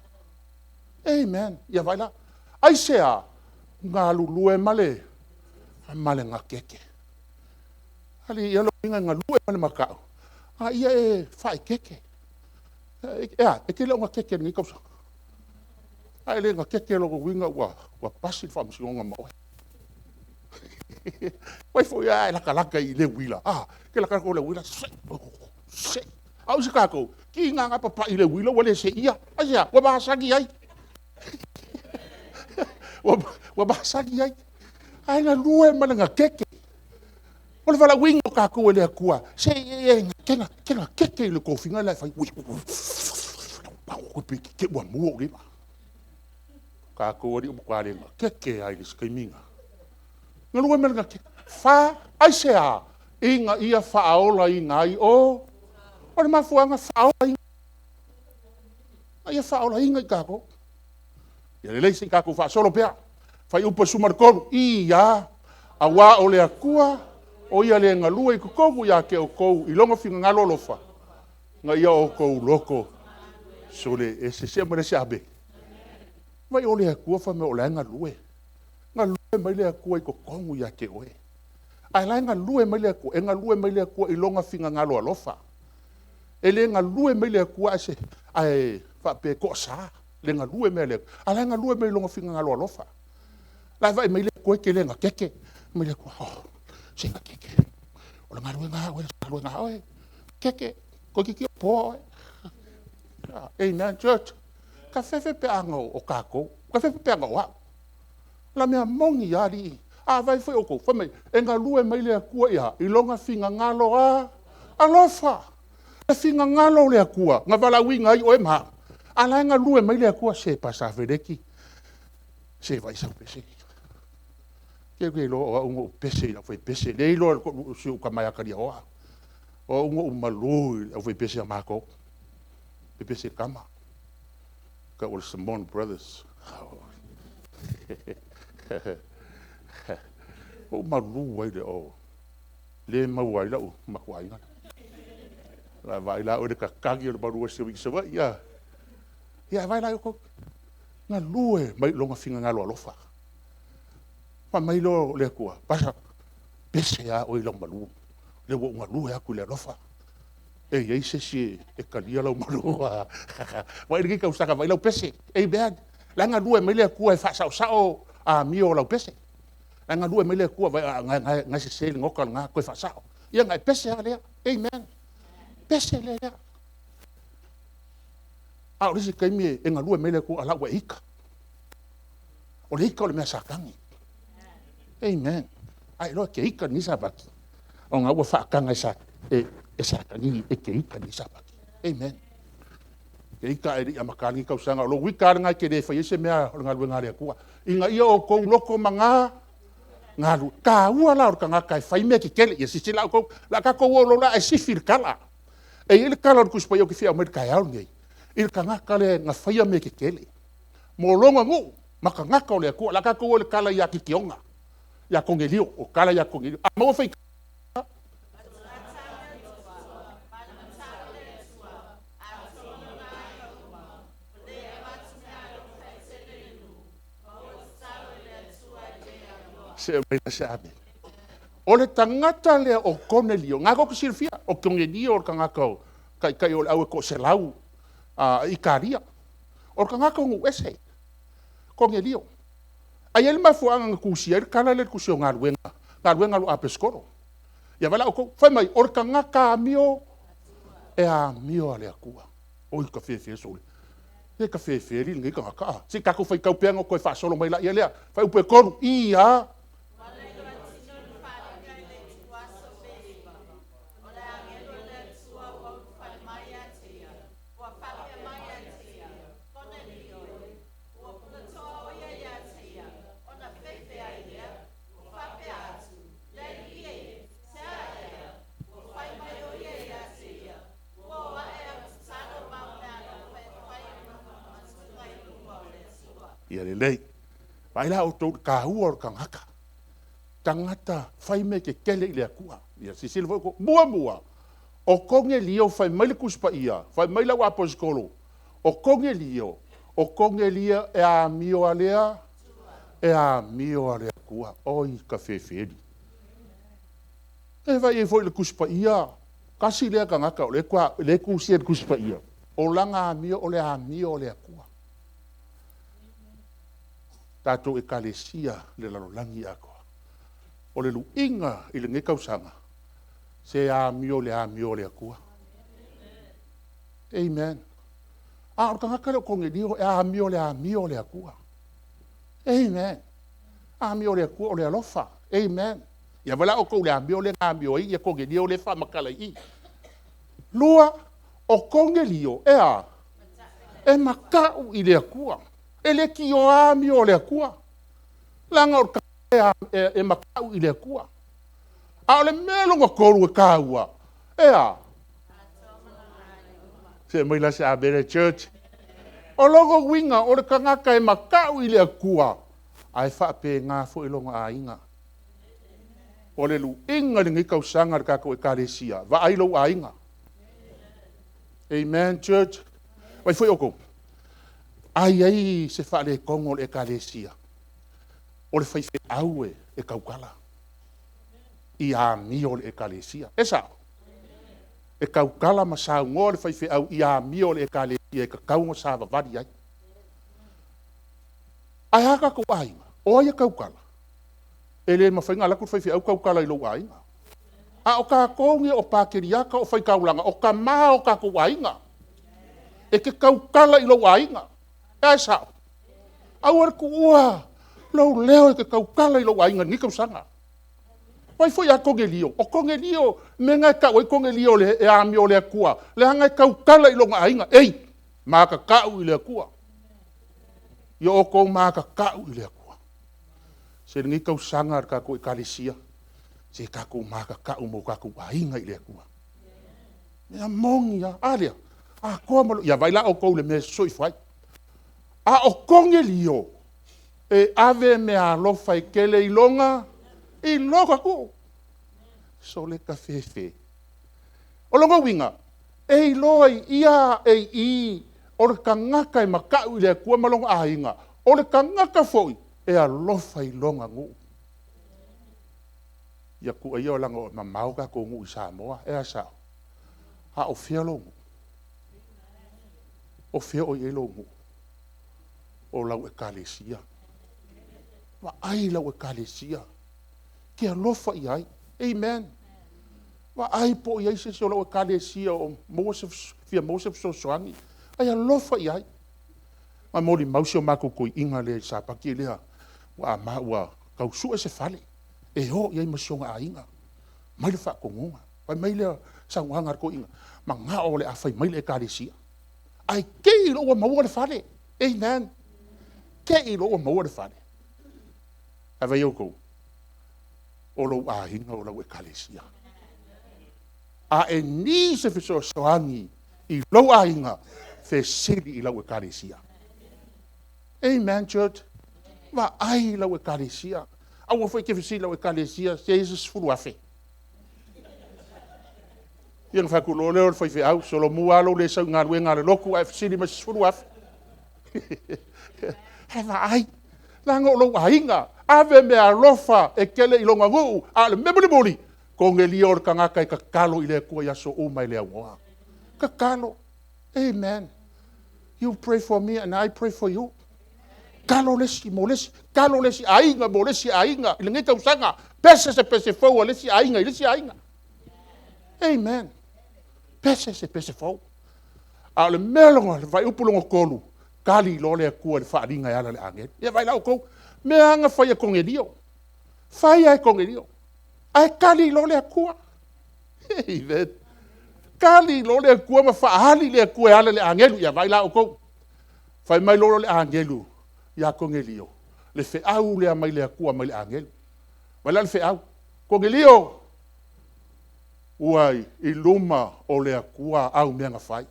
Amen. Ia vaai la? Aisea? Galulue ma le gatete. Alii, o lona uiga e galue ma le mata'u a ia e faaeteete. E a? E te le o gatete i lenei tausaga? A e le gatete o lona uiga ua pasi le faamasinoga ma oe. Vaai foi la a e latalata i le uila, a, e te latalata loa i le uila, se i. A o isi tatou, tiga lava ona papai i le uila ua le seia. Aisea? Ua masani ai. Ua masani ai. Ae galue ma le gatete. O le valaauina o tatou e le Atua, se i e gatete i le tofiga la e fai. Te i ua mu ou lima. O tatou alii ua matua le gatete lava i le isi taimi ona… Galue ma le gatete. F, aisea? Ina ia faaolaina ai o le mafuaaga faaolaina, ina ia faaolaina i tatou. Ia lelei, se i tatou faasolo pea. Fuaiupu 13. I a, aua o le Atua o Ia le galue i totonu ia te outou i lona finagalo alofa, ina ia outou loto solieese. Se i aumai se amene. Fai mai o le Atua fai mai o la e galue, galue mai le Atua i totonu ia te oe. A o la e galue mai le Atua, e galue mai le Atua i Lona finagalo alofa. E le galue mai le Atua ae faapea e toasa le galue mai a le Atua, a o la e galue mai i Lona finagalo alofa. O la e vaai mai le Atua e te le gatete. Fai mai le Atua, oh, se gatete, o le galuega lava a oe o le galuega a oe. Gatete, toeitiiti oo poa oe. Amen church. Tafefe peaga o tatou, tafefe peaga o au. O le mea moni lava alii, a vaai foi outou, fai mai e galue mai le Atua i a? I lona finagalo alofa. O le finagalo o le Atua na valaauina ai oe ma au, a o la e galue mai le Atua, se Pastor Feleki, se vaai sau pese. Ou te iloa o au na ou pese i le aufaipese, lea e iloa e si ou tama ia Kaliaoa. O au na ou malu i le aufaipese a matou, pepese tama, tau o le Samoan Brothers. Na ou malu ai lea e maua ai lau matua aiga. Vaai la oe i le tatagi o le malu a si alii Savaii a? Ia vaai la outou, galue mai lona finagalo alofa. Fai mai loa o le Atua, Pasa, pese lava oe i lau malu, lea ua ou galue atu i le alofa. E i ai se isi e talia lau malu? Vaai i lenei tausaga, vaai lau pese. Amen. O la e galue mai le Atua e faasaosao amio o lau pese. O la e galue mai le Atua, vaai o la e sese le nota lena, toe faasao. Ia ona e pese lava lea. Amen. Pese lea. A o le isi taimi e galue mai le Atua a o la ua e ita. O le ita o le mea a Satani. Amen. A e iloa e te ita i lenei Sapati, ona ua faataga e Satani e te ita i lenei Sapati. Amen. E te ita ae le i amata lenei tausaga. O lou ita lava lena e te le faia ai se mea o le galuega a le Atua. Ina ia outou loto galulue. Taua la o le tagata e fai mea tetele. Ia silasila outou, o le a tatou o loa ae sifi le tala. E i ai le tala o le Tusi Paia ou te fia aumaia i le taeao lenei, i le tagata lea na faia mea tetele mo lona nuu ma tagata o le Atua. O le a tatou o i le tala ia Kitiona, ia Konelio, o le tala ia Konelio. A maua faitauga, se i aumai se amene. O le tagata lea o Konelio, o lena tou te silafia, o Konelio o le tagata o le taitai o le au toaselau a Italia. O le tagata o nuu ese, Konelio. Ae i ai le mafuaaga na tusia ai le tala lea i le tusi o Galuega, galuega a lou Apesetolo. Ia vaai la outou, fai mai o le tagata amio e amio a le Atua. Oi ka fefe sole. E ka fefe alii lenei tagata a. Se i tatou faitau pea ona toe faasolo mai laia lea. Fuaiupu 3, i a. Ia lelei. Vaai la outou i le taua o le tagata. Tagata fai mea tetele i le Atua. Ia silasila foi outou. Muamua, o Konelio fai mai le Tusi Paia, fai mai le auaposeitolo, o Konelio, o Konelia e amio a le, e amio a le Atua. Oi ka fefeli. E vaai ai foi i le Tusi Paia, tasi lea tagata o lea e tusia i le Tusi Paia, o lana amio o le amio a le Atua. Tatou Ekalesia i le lalolagi atoa. O le luiga i lenei tausaga, se amio i le amio a le Atua. Amen. A o le tagata lea o Konelio e amio i le amio a le Atua. Amen. Amio a le Atua o le alofa. Amen. Ia vaai la outou i le amio lea na amio ai Konelio lea e faamatala i i. Lua, o Konelio e a? E matau i le Atua. E leitioa amio a le Atua, leaga o le tagata e matau i le Atua. A o le mea lona tolu e taua, e a? Se aumai la se amene church. O lona uiga o le tagata e matau i le Atua, ae faapena foi lona aiga. O le luiga i lenei tausaga i le tatou Ekalesia, vaai lou aiga. Amen church. Vaai foi outou, a i ai se faaletonu o le Ekalesia, o le faifeau e tautala i amio a le Ekalesia. E sao? E tautala ma saunoa le faifeau i amio a le Ekalesia e tatau ona savavali ai. Ae a tatou aiga? O ai e tautala? E le mafai ona alu atu le faifeau tautala i lou aiga. A o tatou nei o pakeriaka o faitaulaga, o tama o tatou aiga. E te tautala i lou aiga. E a e sao? Aua le tuua lou leo e te tautala i lou aiga i lenei tausaga. Vaai foi ia Konelio, o Konelio, mea na e tau ai Konelio e amio e le Atua, leaga e tautala i lona aiga. Ei, makakau i le Atua. Ia outou makakau i le Atua. Se lenei tausaga le tatou Ekalesia, se tatou makakau ma o tatou aiga i le Atua. Mea moni lava. A lea, atoa ma lou... Ia vaai la outou i le mea e sosofi ai. A o Konelio, e ave meaalofa e tele i lona nuu. Sole tafefe. O lona uiga, e iloa i i e i o le tagata e matau i le Atua ma lona aiga, o le tagata foi e alofa i lona nuu. Ia tuuaia leaga e mamao tatou nuu i Samoa, e a sao? A o fea lou nuu? O fea o i ai lou nuu? O lau Ekalesia. Vaai i lau Ekalesia, e te alofa i ai. Amen. Vaai po o i ai se isi o lau Ekalesia o fia maua se fesoasoani, ae alofa i ai. Na molimau si o matou toeaina lea i le Sapati lea, ua tau sue se fale e o i ai ma si ona aiga, aumai le faatonuga. Fai mai le saunoaga a le toeaina, manao o le a fai mai le Ekalesia. Ae te i loa ua maua le fale. Amen. Te i loa ua maua le fale. Ae vaai outou, o lou aiga o lau Ekalesia. A e ni se fesoasoani i lou aiga, fesili i lau Ekalesia. Amen, church. Vaai i lau Ekalesia. Aua foi e te fesili i lau Ekalesia, se i ai se 10,000. Ia ona fai atu loa lea o le faifeau, solomua lava lou le sau i galuega a le lotu ae fesili mai i se 10,000. Ae vaai, leaga o lou aiga, ave meaalofa e tele i lona nuu, a o le mea mulimuli, Konelia o le tagata e tatalo i le Atua i aso uma e le aunoa. Tatalo. Amen. You pray for me and I pray for you. Talo le isi mo le isi, talo le isi aiga mo le isi aiga i lenei tausaga, pese se pese fou a le isi aiga i le isi aiga. Amen. Pese se pese fou. A o le mea lona, le fuaiupu lona tolu, tali loa le Atua i le faaaliga e ala i le agelu. Ia vaai la outou, mea lava na fai e Konelio, fai lava e Konelio, ae tali loa le Atua. Amen. Tali loa le Atua ma faaali le Atua e ala i le agelu. Ia vaai la outou. Fai mai loa le agelu ia Konelio, le feau lea mai le Atua mai le agelu. Vaai la le feau, Konelio, ua i luma o le Atua au mea na fai.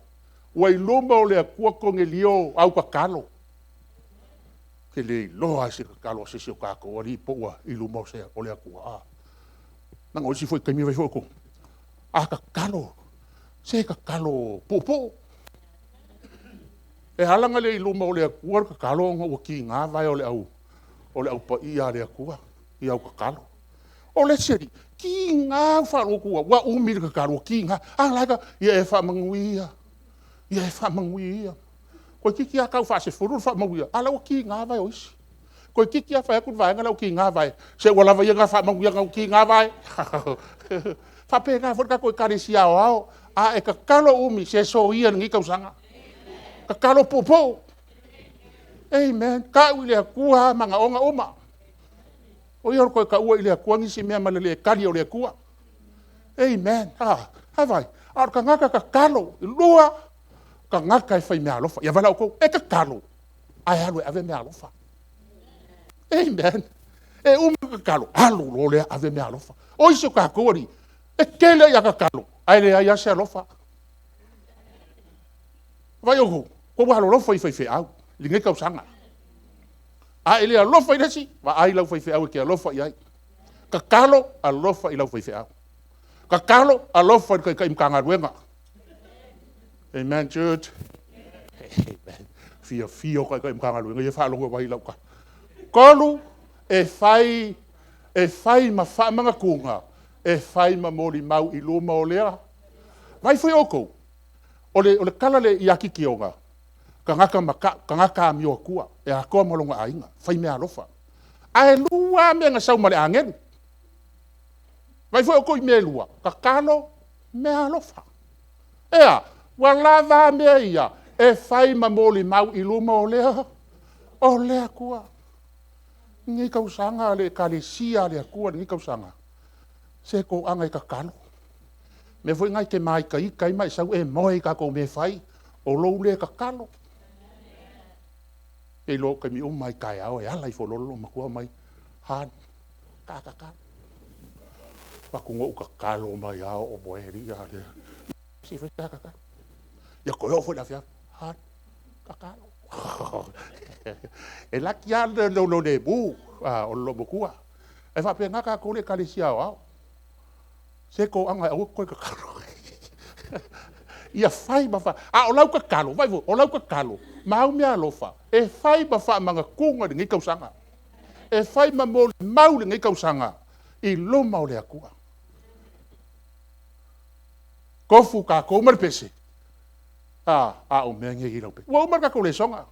Ua i luma o le Atua Konelio au tatalo. Te le iloa ai se tatalo a se isi o tatou alii po ua i luma o le Atua. A. Leaga o isi foi taimi e fai foi outou, a tatalo, se tatalo puupuu. E ala ona le i luma o le Atua le tatalo ona ua tiga vae o le au paia a le Atua i au tatalo. O le isi alii, tiga ou faalogo atu ua umi le tatalo ua tiga, a o la e ia e faamanuia, ia e faamanuia. Toeitiiti lava tau faasefulu le faamanuia, a o la e ua tiga vae o isi. Toeitiiti lava fai atu le vaega lea ua tiga vae, se ua lava ia na faamanuiaga ua tiga vae. E faapena foi le tatou Ekalesia Aoao, a e tatalo umi, se soia i lenei tausaga. Tatalo puupuu. Amen. Tau i le Atua lava manaoga uma. Aua ia le toe taua i le Atua nisi mea ma le le tali o le Atua. Amen. A vaai, a o le tagata tatalo. Lua, tagata e faimeaalofa. Ia vaai la outou, e tatalo ae alu e ave meaalofa. Amen. E umi le tatalo, alu loa lea ave meaalofa. O isi o tatou alii, e tele ina tatalo ae leai lava se alofa. Vaai outou, outou alolofa i faifeau i lenei tausaga. A e le alofa i le isi, vaai lau faifeau e te alofa i ai. Tatalo, alofa i lau faifeau. Tatalo, alofa i le taitai Matagaluega. Amen church. Amen. Fiafia o taitai Matagaluega ia e faalogo mai i lau tala. Tolu, e fai ma faamanatuga, e fai ma molimau i luma o le… Vaai foi outou, o le tala ia Kitiona, tagata amio atua, e atoa ma lona aiga, fai meaalofa. Ae lua lava mea na sau ma le agelu. Vaai foi outou i mea e lua, tatalo, meaalofa. E a? Ua lava a mea ia e fai ma molimau i luma o le Atua. I lenei tausaga le Ekalesia a le Atua i lenei tausaga, se toaga e tatalo. O le mea foi lena e te ma itaita ai ma e sau e moe i tatou mea e fai, o lou le tatalo. Ou te iloa o taimi uma lava i taeao e ala ifo loa le loomatua aumai, Hon, ta tatalo. Ou fai atu, na ou tatalo mai lava a o ou moe alii. Se i fai se ta tatalo. Ia toe oo foi i le afiafi, Hon, tatalo. E laki lava lou lemu o le loomatua. E faapena tatou le Ekalesia Aoao. Se toaga aua e te toe tatalo. Ia fai ma faa… a o lau tatalo, vaai foi, o lau tatalo ma au meaalofa, e fai ma faamanatuga i lenei tausaga. E fai ma molimau i lenei tausaga i luma o le Atua. Tofu tatou ma le pese, a, a o mea nei i lau pese. Ua uma le tatou lesona.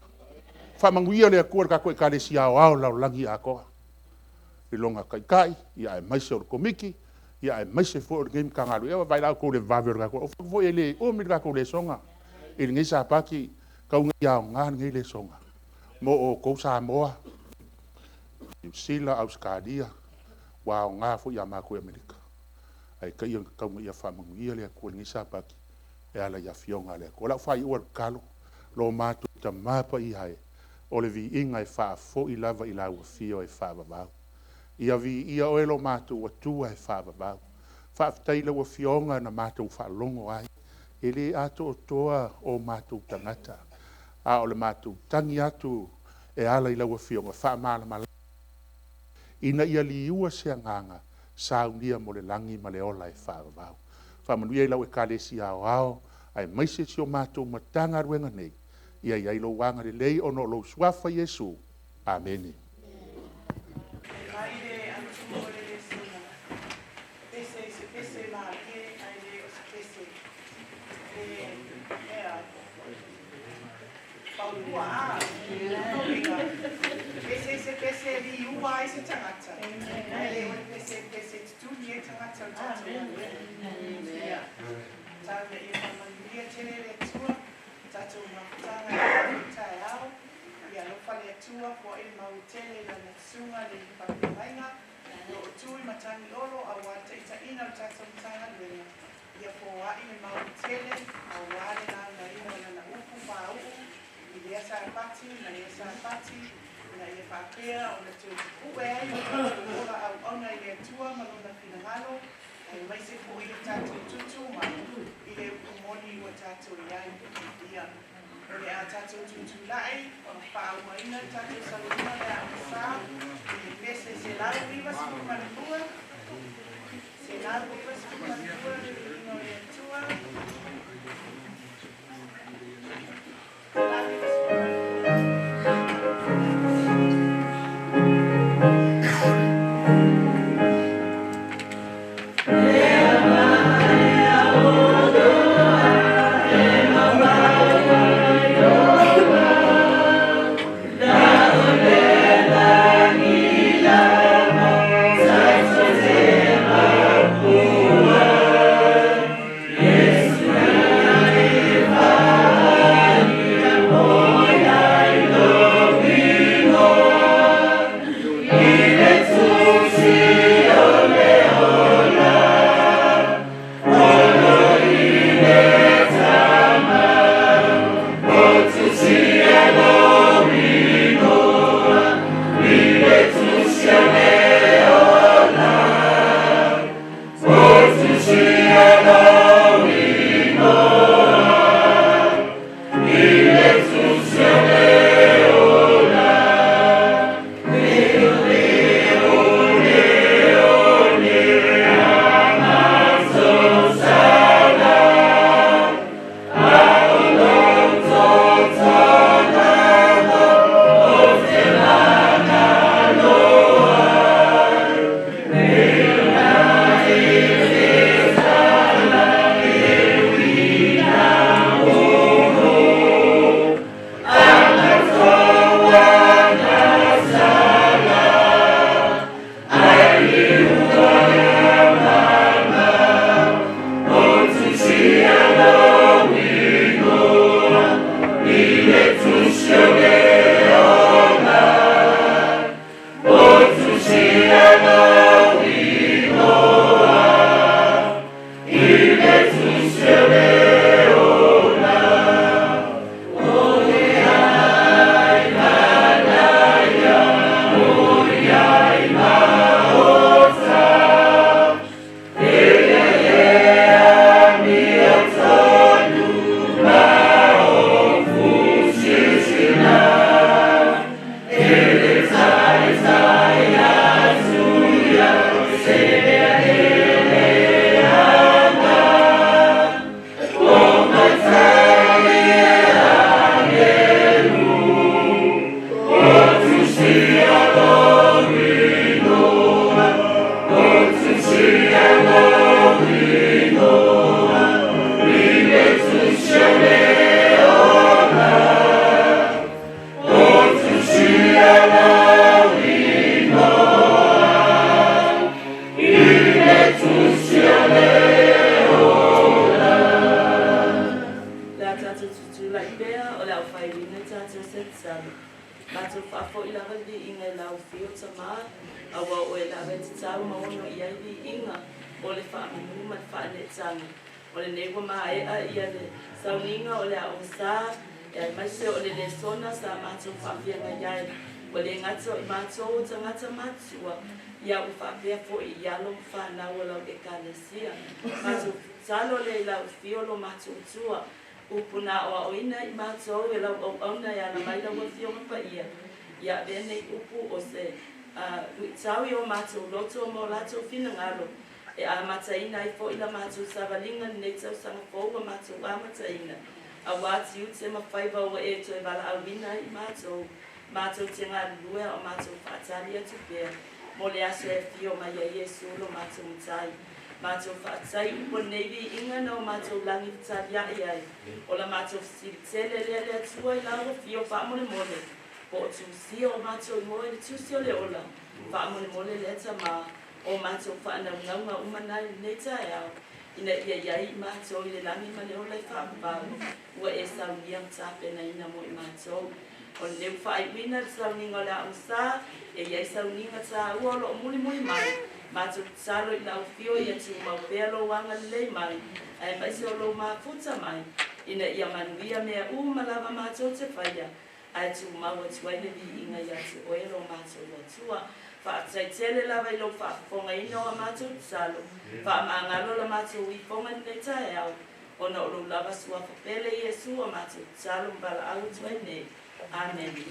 Faamanuia le Atua i le tatou Ekalesia Aoao o le lalolagi atoa i lona Taitai aemaise o le Komiti, aemaise foi o lenei Matagaluega. Ia vaai la outou i le vave o le tatou… foi e le umi le tatou lesona i lenei Sapati, tau ina ia aoga lenei lesona mo outou Samoa, Niu Sila, Ausetalia, ua aoga foi ia matou i Amerika. Ae tau ina ia faamanuia le Atua i lenei Sapati e ala i Afioga a le Atua. O lau faaiuga o le tatalo, lo matou Tama Paia e, o le viiga e faafoi lava i lau Afio e faavavau. Ia viia oe lo matou Atua e faavavau. Faafetai i lau Afioga na matou faalogo ai, e le atoatoa o matou tagata, a o le matou tagi atu e ala i lau Afioga, faamalamalama ina ia liua se agaga, saunia mo le lagi ma le ola e faavavau. Faamanuia i lau Ekalesia Aoao aemaise si o matou Matagaluega nei, ia i ai lou agalelei ona o lou Suafa Iesu. Amene. Mai le autu o le lesona, pese i se pese malie ae le o se pese e ea paulua a uiga. Pese i se pese e liua ai se tagata ae le o le pese e pese tutuli ai tagata o le tatou galuega. Ia, tau ina ia faamanuia tele le Atua i tatou mafutaga i lenei taeao. Ia alofa le Atua, foai le maua tele i lana susuga le faafeagaiga o lo o tu i matagi olo aua le taitaiina o le tatou Matagaluega. Ia foai le maua tele aua le launaina o lana upu faauu i lea Sapati ma lea Sapati, ina ia faapea ona toe tapue ai lo tatou ola auauna i le Atua ma lona finagalo, aemaise foi le tatou tutu mai i le upu moni ua tatou i ai. Ia. O le a tatou tutulai ona faaauauina le tatou sauniga o le Aoga Sa i le pese 192, 192, le viiga o le Atua. 192. Le a tatou tutulai pea o le aofaiuina tatou se tatalo. Matou faafoi lava le viiga i lau Afio Tamā, auā o oe lava e tatau ma ono i ai viiga o le faamanu ma le faaneetaga. O lenei ua maea ia le sauniga o le Aoga Sa, e aemaise o le lesona sa matou faafeagai ai. Ua le gata o i matou o tagata matutua, ia ua faapea foi i alo ma fanau o lau Ekalesia. Matou tatalo lea i lau Afio lo matou Atua, upu na aoaoina i matou e lau auauna e ala mai lau Afioga Paia, ia avea nei upu o se luitau i o matou loto ma o latou finagalo, e amataina ai foi la matou savaliga lenei tausaga fou ua matou amataina, auā tiute ma faiva ua e toe valaauina ai i matou, matou te galulue a o matou faatali atu pea mo le aso e afio mai ai Iesu lo matou Matai. Matou faafetai upu o lenei viiga na o matou lagi fetaliai ai, o la matou fesili tele lea le Atua i lau afio faamolemole, po o tusia o matou igoa i le tusi o le ola, faamolemole lea Tamā, o matou faanaunauga uma na i lenei taeao, ina ia i ai i matou i le lagi ma le ola i faavavau, ua e saunia ma tapenaina mo i matou. O lenei ua faaiuina le sauniga o le Aoga Sa, e i ai sauniga taua o lo o mulimuli mai, matou tatalo i lau Afio ia tumau pea lou agalelei mai, aemaise o lou mafuta mai, ina ia manuia mea uma lava matou te faia, ae tumau atu ai le viiga ia te oe lo matou Atua. Faafetai tele lava i lou faafofogaina o a matou tatalo, faamagalo la matou ifoga i lenei taeao. Ona o lou lava suafa pele Iesu a matou tatalo ma valaau atu ai nei. Amene.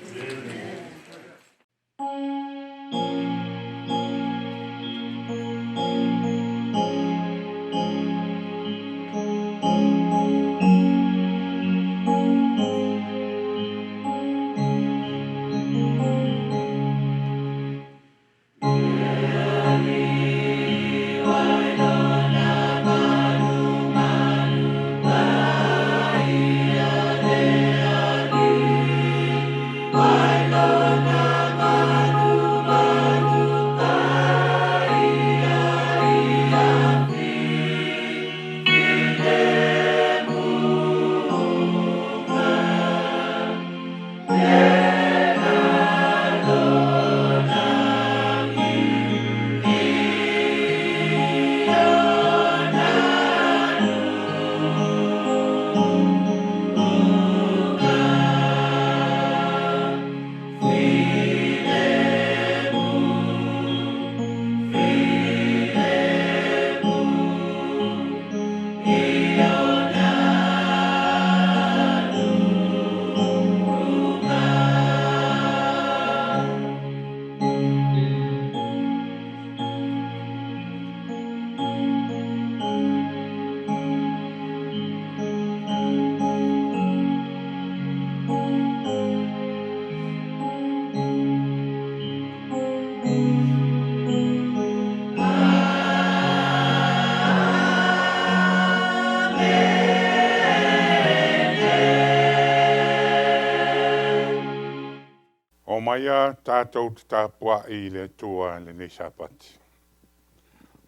Omaia tatou te tapua'i i le Atua i lenei Sapati.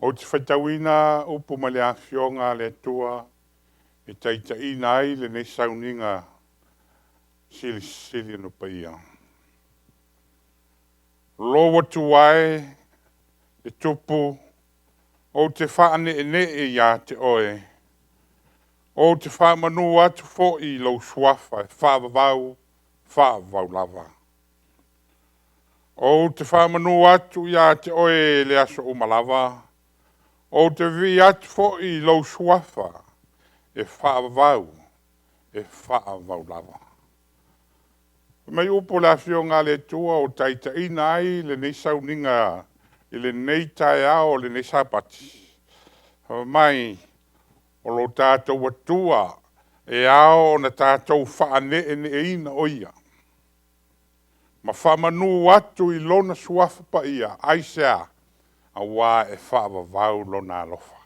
Ou te faitauina upu ma le afioga a le Atua e taitaiina ai lenei sauniga silisili ona paia. Lou Atua e, le Tupu, ou te faaneenee ia te oe, ou te faamanu atu foi i lou suafa e faavavau, faavavau lava. Ou te faamanu atu ia te oe le aso uma lava, ou te vivii atu foi i lou suafa e faavavau, e faavavau lava. Fai mai upu o le Afioga a le Atua o taitaiina ai lenei sauniga i lenei taeao o lenei Sapati. Fai mai, o lo tatou Atua e ao ona tatou faaneeneeina o ia, ma faamanu atu i lona suafa paia, aisea? Auā e faavavau lona alofa.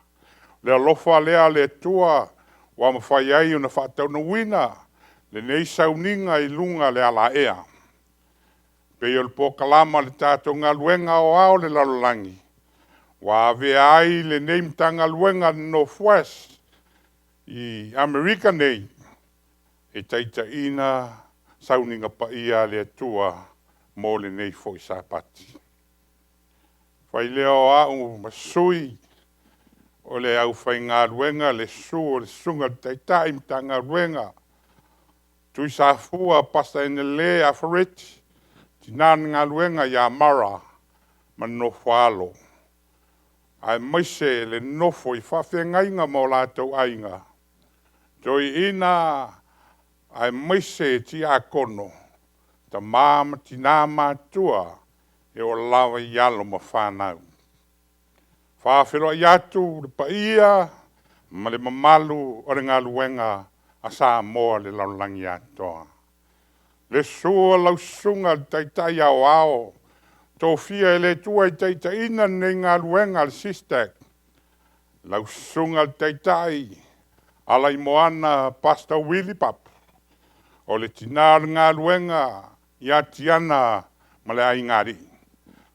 O le alofa lea a le Atua ua mafai ai ona faataunuuina lenei sauniga i luga le alaea. Pei o le polokalama a le tatou galuega aoao o le lalolagi, ua avea ai lenei Matagaluega a le North West i Amerika nei e taitaiina sauniga paia a le Atua mo lenei foi Sapati. Fai lea o au ma sui o le aufaigaluega, le susu o le susuga i le Taitai Matagaluega, Tuisafua Pasa Enele Afereti, tina na galuega ia Mara ma Nofoalo, aemaise le nofo i faafeagaiga ma o latou aiga, toeaiina aemaise tiakono, tama ma tina matutua e oo lava i alo ma fanau. Faafeiloai atu le paia ma le mamalu o le galuega a Samoa i le lalolagi atoa. Le susu o lau susuga i le Taitai Aoao, tofia e le Atua e taitaiina lenei galuega a le SISTAC, lau susuga i le Taitai Alaimoana Pastor Willie Papu, o le tina o le galuega ia Tiana ma le aigaalii.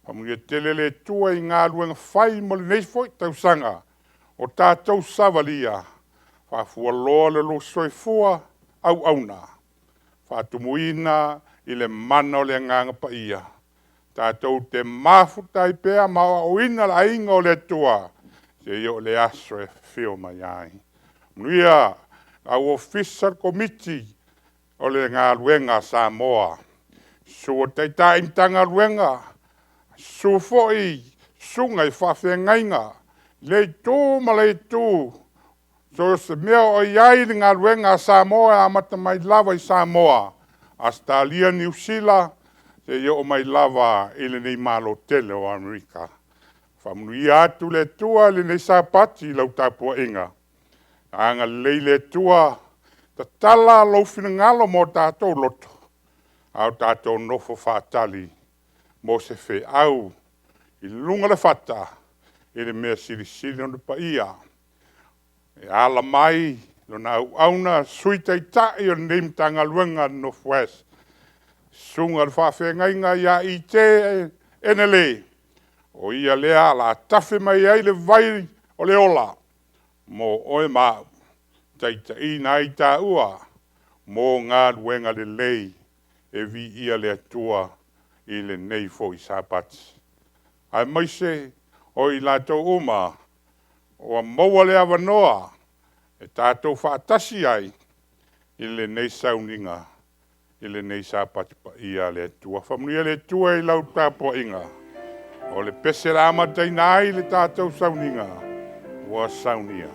Faamanuia tele le Atua i galuega fai mo lenei foi tausaga o tatou savalia, faafualoa le lua soifua auauna, faatumuina i le mana o le Agaga Paia, tatou te mafuta ai pea ma aoaoina le aiga o le Atua, seia oo i le aso e afio mai ai. Manuia au ofisa le komiti o le galuega a Samoa. Susu o Taitai Matagaluega, susu foi susuga i faafeagaiga, le itu ma le itu. So o se mea o i ai le galuega a Samoa e amata mai lava i Samoa, Ausetalia, Niu Sila, seia oo mai lava i lenei Malo tele o Amerika. Faamanuia atu le Atua i lenei Sapati i lau tapuaiga. Agalelei le Atua, tatala lou finagalo ma o tatou loto, a o tatou nofo faatali mo se feau i luga o le fata i le mea silisili ona paia. E ala mai Lona auauna Sui Taitai o lenei Matagaluega a le North West, Susuga i le Faafeagaiga ia IT Enele, o ia lea o le a tafe mai ai le vai o le ola mo oe ma au, e taitaiina ai taua mo galuega lelei e viia le Atua i lenei foi Sapati. Aemaise o i latou uma ua maua le avanoa e tatou faatasi ai i lenei sauniga i lenei Sapati paia a le Atua. Faamanuia le Atua i lau tapuaiga. O le pese o le a amataina ai le tatou sauniga ua saunia.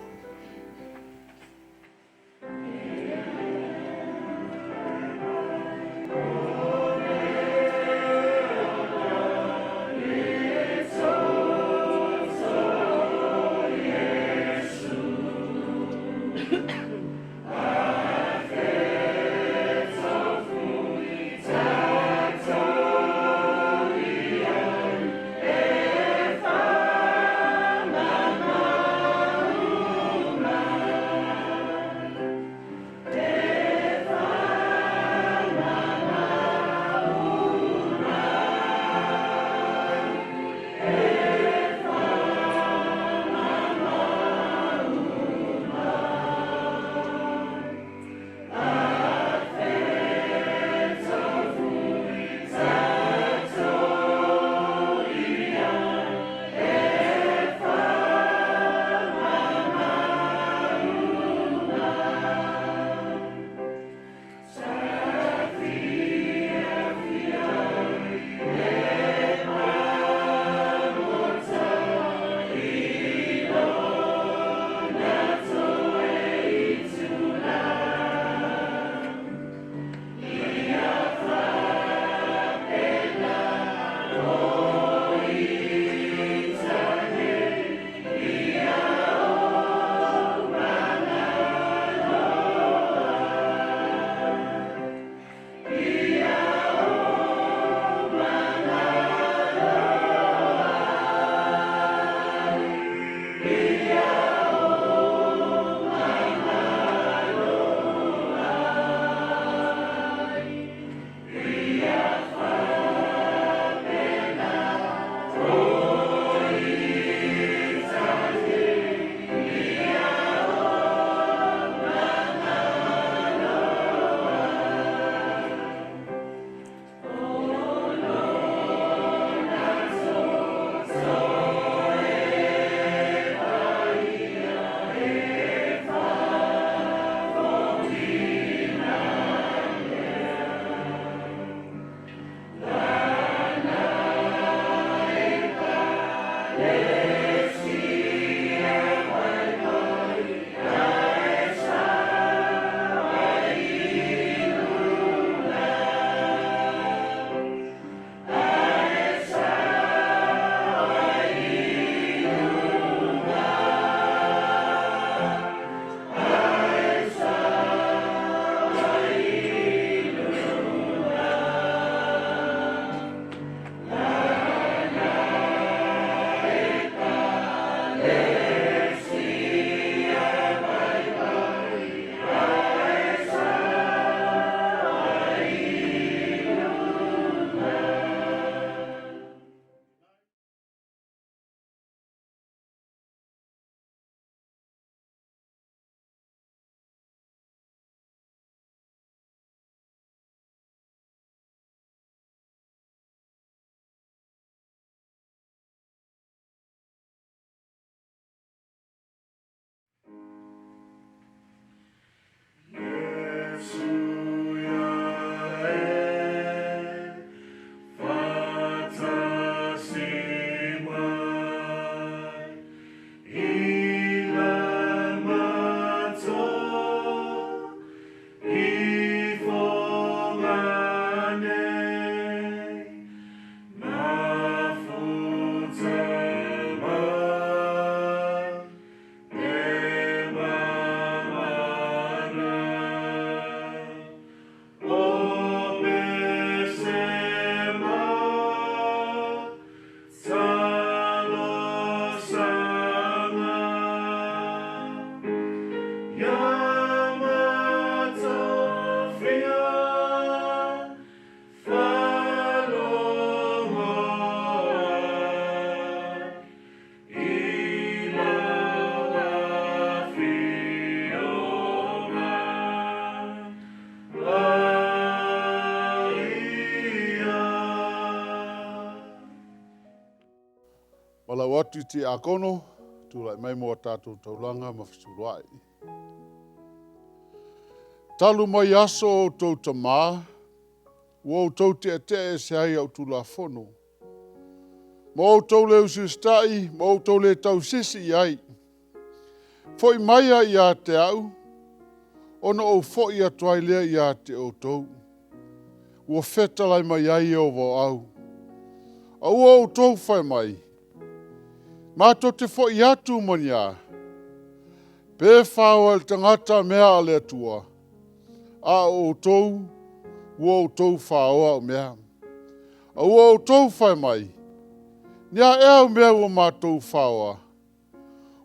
Valaau atu i Tiakono, tulai mai mo a tatou taulaga ma fesulua'i. Talu mai aso o outou tamā, ua outou te'ate'a ese ai a'u Tulafono, ma outou le usiusita'i ma outou le tausisi i ai. Fo'i mai ai ia te a'u, ona ou fo'i atu ai lea ia te outou. Ua fetalai mai ai Ieova o Au. A ua outou fai mai, matou te fo'i atu ma ni a? Pe faoa e le tagata mea a le Atua, a o outou, ua outou faoa au mea. A ua outou fai mai, ni a ea au mea ua matou faoa?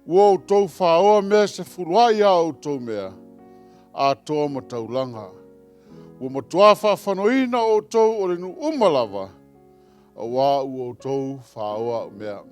Ua outou faoa mea e sefulu ai a outou mea, atoa ma taulaga. Ua matuā faafanoina outou o le nuu uma lava, auā ua outou faoa au mea.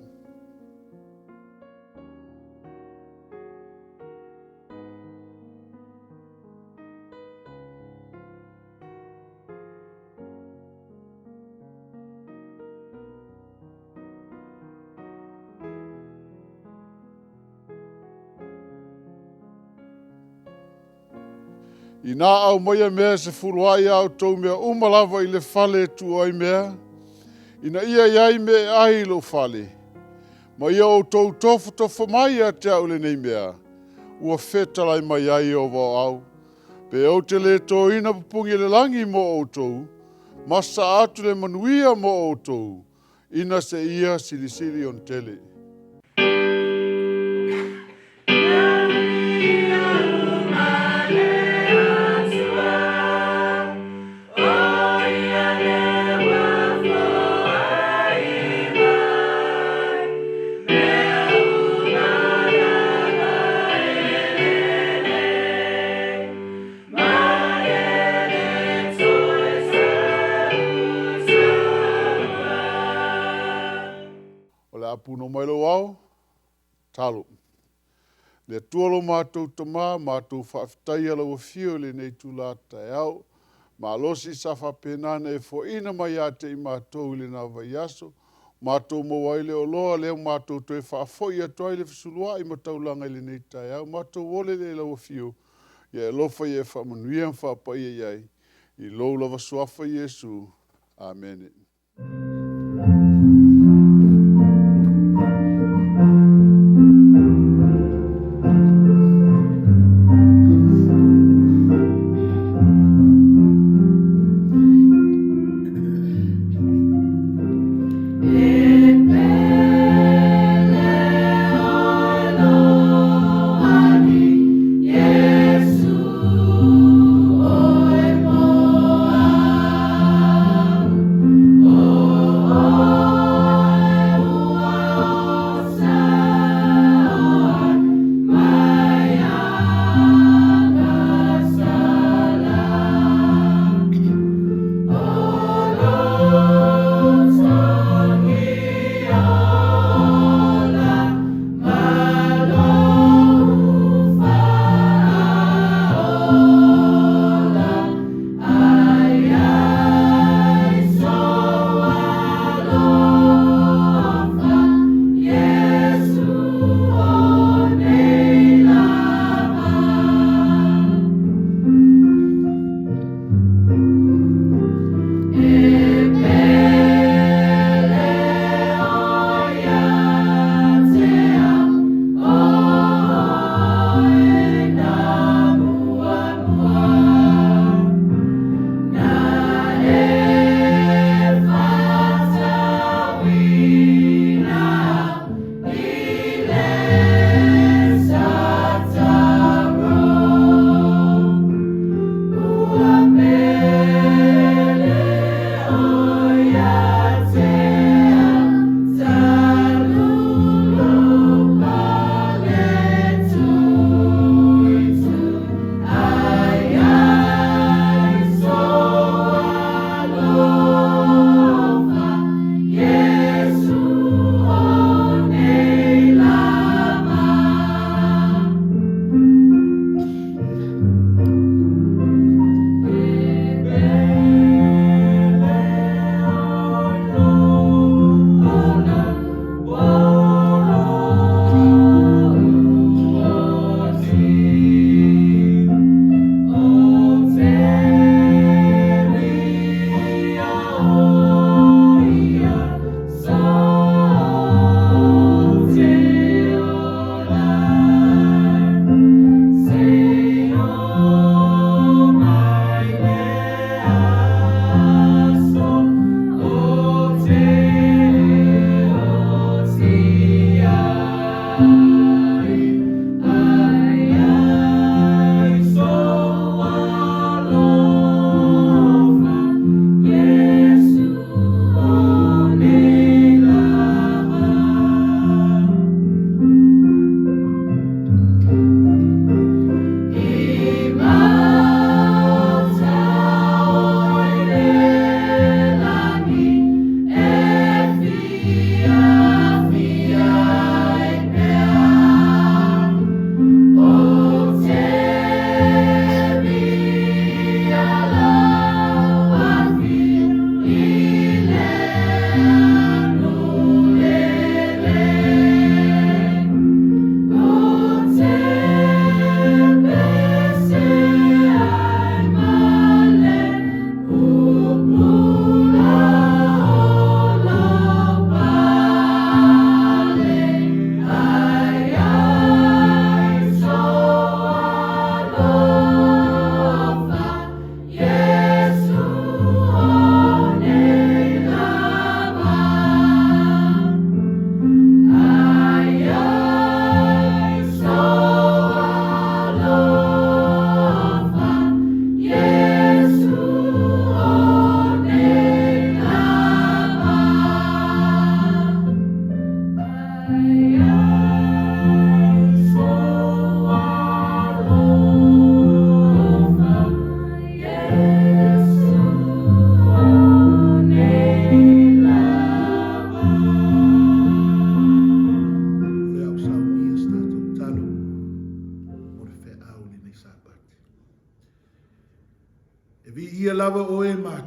Inā aumaia mea e sefulu ai a outou mea uma lava i le fale e tuu ai mea, ina ia i ai mea e ai i lou fale, ma ia outou tofotofo mai ia te au i lenei mea, ua fetalai mai ai Ieova o Au, pe ou te le tōina pupugi o le lagi mo outou, ma sasaa atu le manuia mo outou, ina seia silisili ona tele. O le a punou mai lou ao, talo. Le Atua lo matou Tamā, matou faafetaia lau afio i lenei itula taeao. Malosi sa faapena ona e foaina mai ia te i matou i lena vaiaso, matou maua ai le oloa lea ua matou toe faafoi atu ai le fesulua'i ma taulaga i lenei taeao. Matou ole lea i lau afio, ia e alofa ia e faamanuia ma faapaia i ai, i lou lava suafa Iesu. Amene.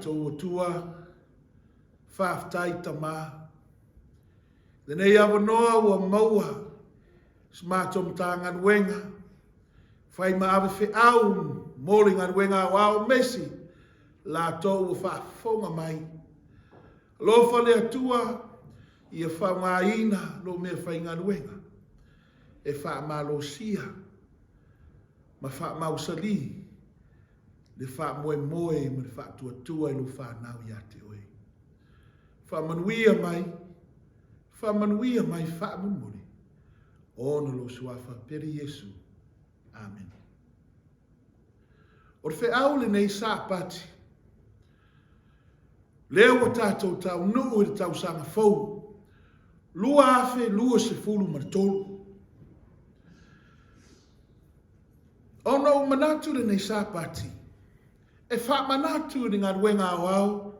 matou Atua, faafetai Tama. Lenei avanoa ua maua si matou Matagaluega, fai ma ave feau mo le galuega aoao aemaise latou ua faafofoga mai. Alofa le Atua ia faaaogaina lou meafaigaluega e faamalosia ma faamausali le faamoemoe ma le faatuatua i lou fanau ia te oe. Faamanuia mai, faamanuia mai faamolemole, ona lou suafa pele Iesu. Amene. O le feau lenei Sapati, lea ua tatou taunuu i le tausaga fou, 2023. Ona ou manatu lenei Sapati, e faamanatu i le galuega aoao,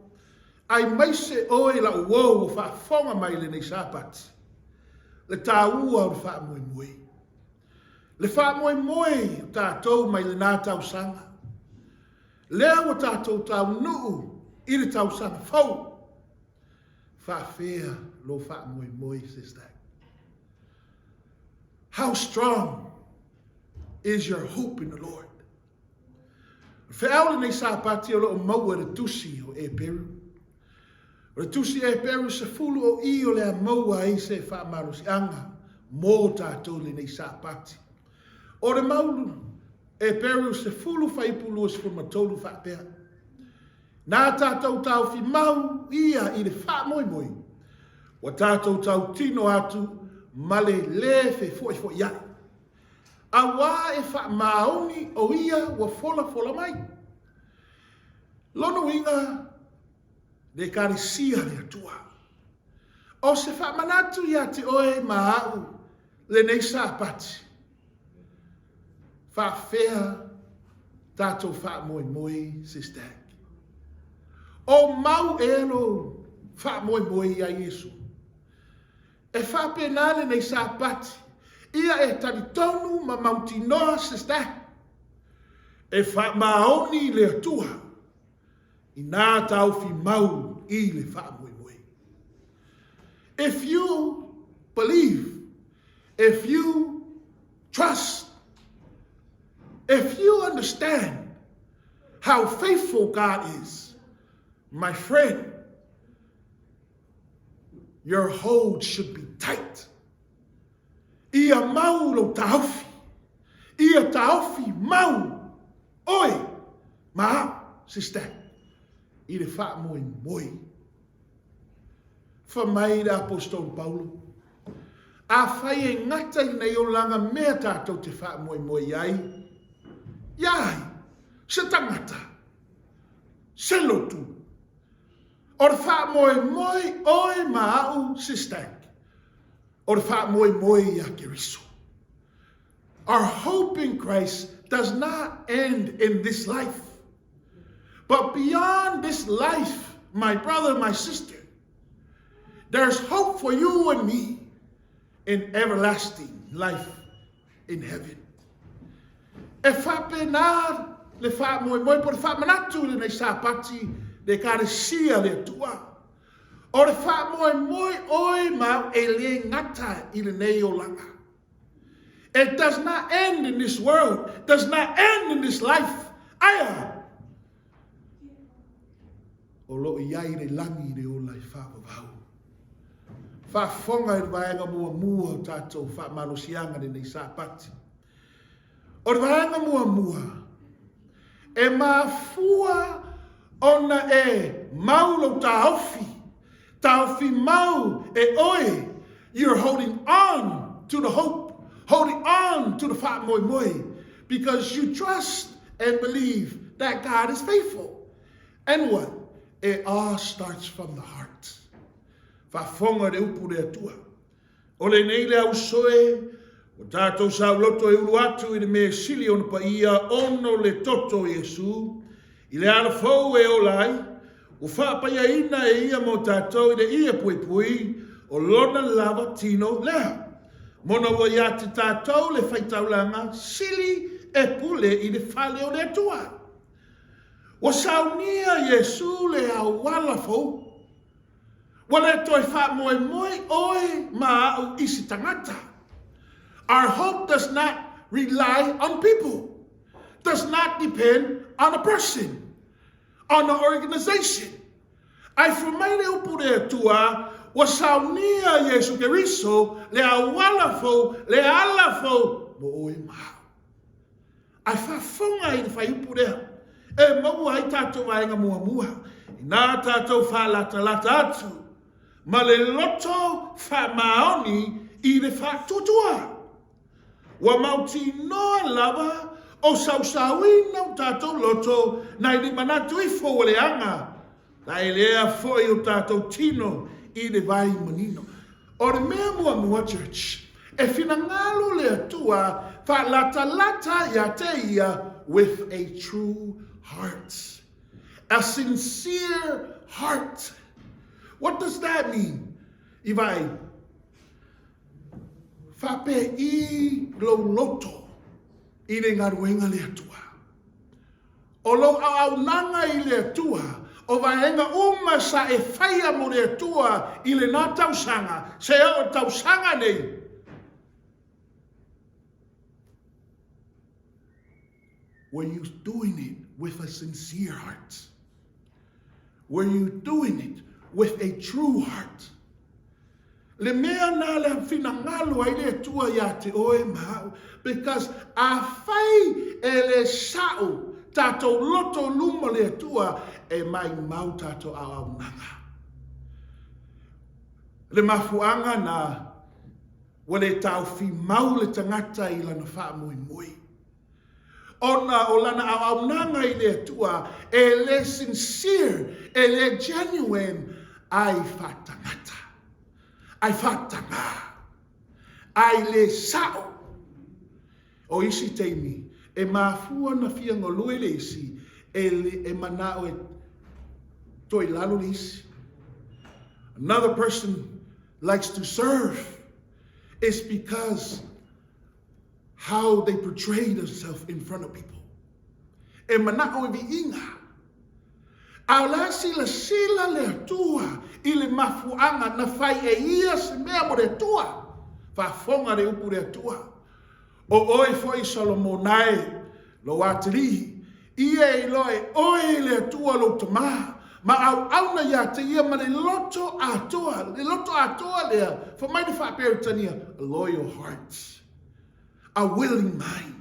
aemaise oe lau uo ua faafofoga mai i lenei Sapati, le taua o le faamoemoe. Le faamoemoe o tatou mai lena tausaga, lea ua tatou taunuu i le tausaga fou, faafea lou faamoemoe, sister? How strong is your hope in the Lord? O le feau lenei Sapati o lo o maua i le tusi o Eperu. O le tusi Eperu 10 o i o le a maua ai se faamalosiaga mō tātou lenei Sapati. O le maulu Eperu 10 fuaiupu 23 faapea, Nā tātou taofi mau ia i le faamoemoe, ua tātou tautino atu ma le lē fefo'ifo'ia'i. Auā e faamaoni o ia ua folafola mai. Lona uiga, le Ekalesia a le Atua. O se faamanatu iā te oe ma a'u lenei Sapati, faafea tatou faamoemoe Sister? O mau ea lou faamoemoe iā Iesu? E faapena lenei Sapati, ia e talitonu ma mautinoa Sister, e faamaoni le Atua inā taofi mau i le faamoemoe. If you believe, if you trust, if you understand how faithful God is, my friend, your hold should be tight. Ia mau lou taofi. Ia taofi mau oe ma au, sister, i le faamoemoe. Fai mai le Aposetolo Paulo, Afai e gata i nei olaga mea tatou te faamoemoe i ai, ia ai, se tagata, se lotu, O le faamoemoe oe ma a'u, sister, o le faamoemoe iā Keriso. Our hope in Christ does not end in this life. But beyond this life, my brother, my sister, there's hope for you and me in everlasting life in heaven. E faapena le faamoemoe po o le faamanatu i lenei Sapati le Ekalesia a le Atua. O le faamoemoe oe ma au e le gata i lenei olaga. It does not end in this world, does not end in this life. Aia! O lo o i ai le lagi i le ola i faavavau. Faafofoga i le vaega muamua o tatou faamalosiaga lenei Sapati. O le vaega muamua, e mafua ona e mau lou taofi, taofi mau e oe, you're holding on to the hope, holding on to the faamoemoe, because you trust and believe that God is faithful. And what? It all starts from the heart. Faafofoga i le upu le Atua. O lenei le ausoe, o tatou sauloto e ulu atu i le mea sili ona paia ono le toto o Iesu, i le ala fou e ola ai, ua faapaiaina e ia mo tatou i le ia puipui o lona lava tino lea. Mona ua ia te tatou le faitaulaga sili e pule i le fale o le Atua. Ua saunia Iesu le auala fou. Ua le toe faamoemoe oe ma a'u i se tagata. Our hope does not rely on people, does not depend on a person, on an organization. Ae fai mai le upu le Atua, ua saunia Iesu Keriso le auala fou, le ala fou mo oe ma a'u. Ae faafofoga i le fuaiupu lea e maua ai tatou vaega muamua, inā tatou faalatalata atu ma le loto faamaoni i le faatuatua. Ua mautinoa lava o sausauina o tatou loto nai ni manatu ifo ua leaga, taelea foi o tatou tino i le vai manino. O le mea muamua church, e finagalo le Atua faalatalata ia te ia with a true heart. A sincere heart. What does that mean? I vaai, faapei lou loto i le galuega le Atua. O lou auaunaga i le Atua, o vaega uma sa e faia mo le Atua i lena tausaga, se oo tausaga nei, Were you doing it with a sincere heart? Were you doing it with a true heart? Le mea na le finagalo ai le Atua ia te oe ma a'u, because afai e le sa'o tatou loto luma le Atua, e maimau tatou auaunaga. Le mafuaaga na ua le taofi mau le tagata i lana faamoemoe. Ona o lana auaunaga i le Atua e le sincere, e le genuine, ai faatagata, ai faatagā, ai le sa'o. O isi taimi, e mafua na fia galue le isi, e, le, e mana'o e toe lalo le isi. Another person likes to serve is because How they portray themselves in front of people. E manaʻo e viiga. A o le a silasila le Atua i le mafuaaga na fai e ia se mea mo le Atua. Faafofoga le upu le Atua. O oe foi Solomona e, lou atalii, ia e iloa e oe le Atua lou Tama, ma auauna ia te ia ma le loto atoa, le loto atoa lea, fai mai le Faa-Peretania, a loyal heart, a willing mind.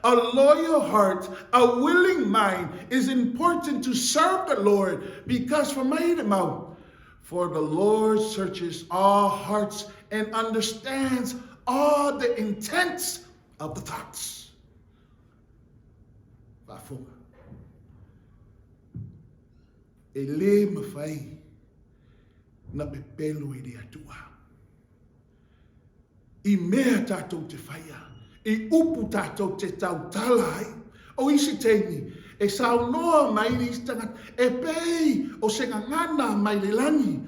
A loyal heart, a willing mind is important to serve the Lord because fai mai le mau, for the Lord searches all hearts and understands all the intents of the thoughts. Faafofoga. E le mafai na pepelo i le Atua. I mea tatou te whaia, i upu tatou te tautala ai. O isi taimi, e saunoa mai le isi tagata, e pei o se gagana mai le lagi,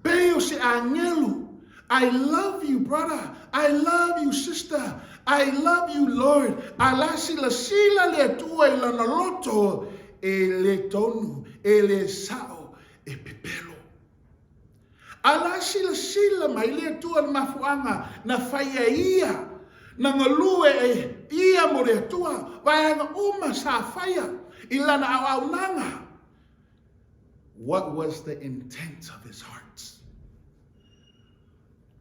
Pei o se agelu, I love you brother, I love you sister, I love you Lord, a la silasila le Atua i lana loto, e le tonu, e le sa'o, e pepelo. A la silasila mai le Atua i le mafuaaga na fai e ia, na galue e ia mo le Atua, vaega uma sa faia i lana auaunaga. What was the intent of his heart?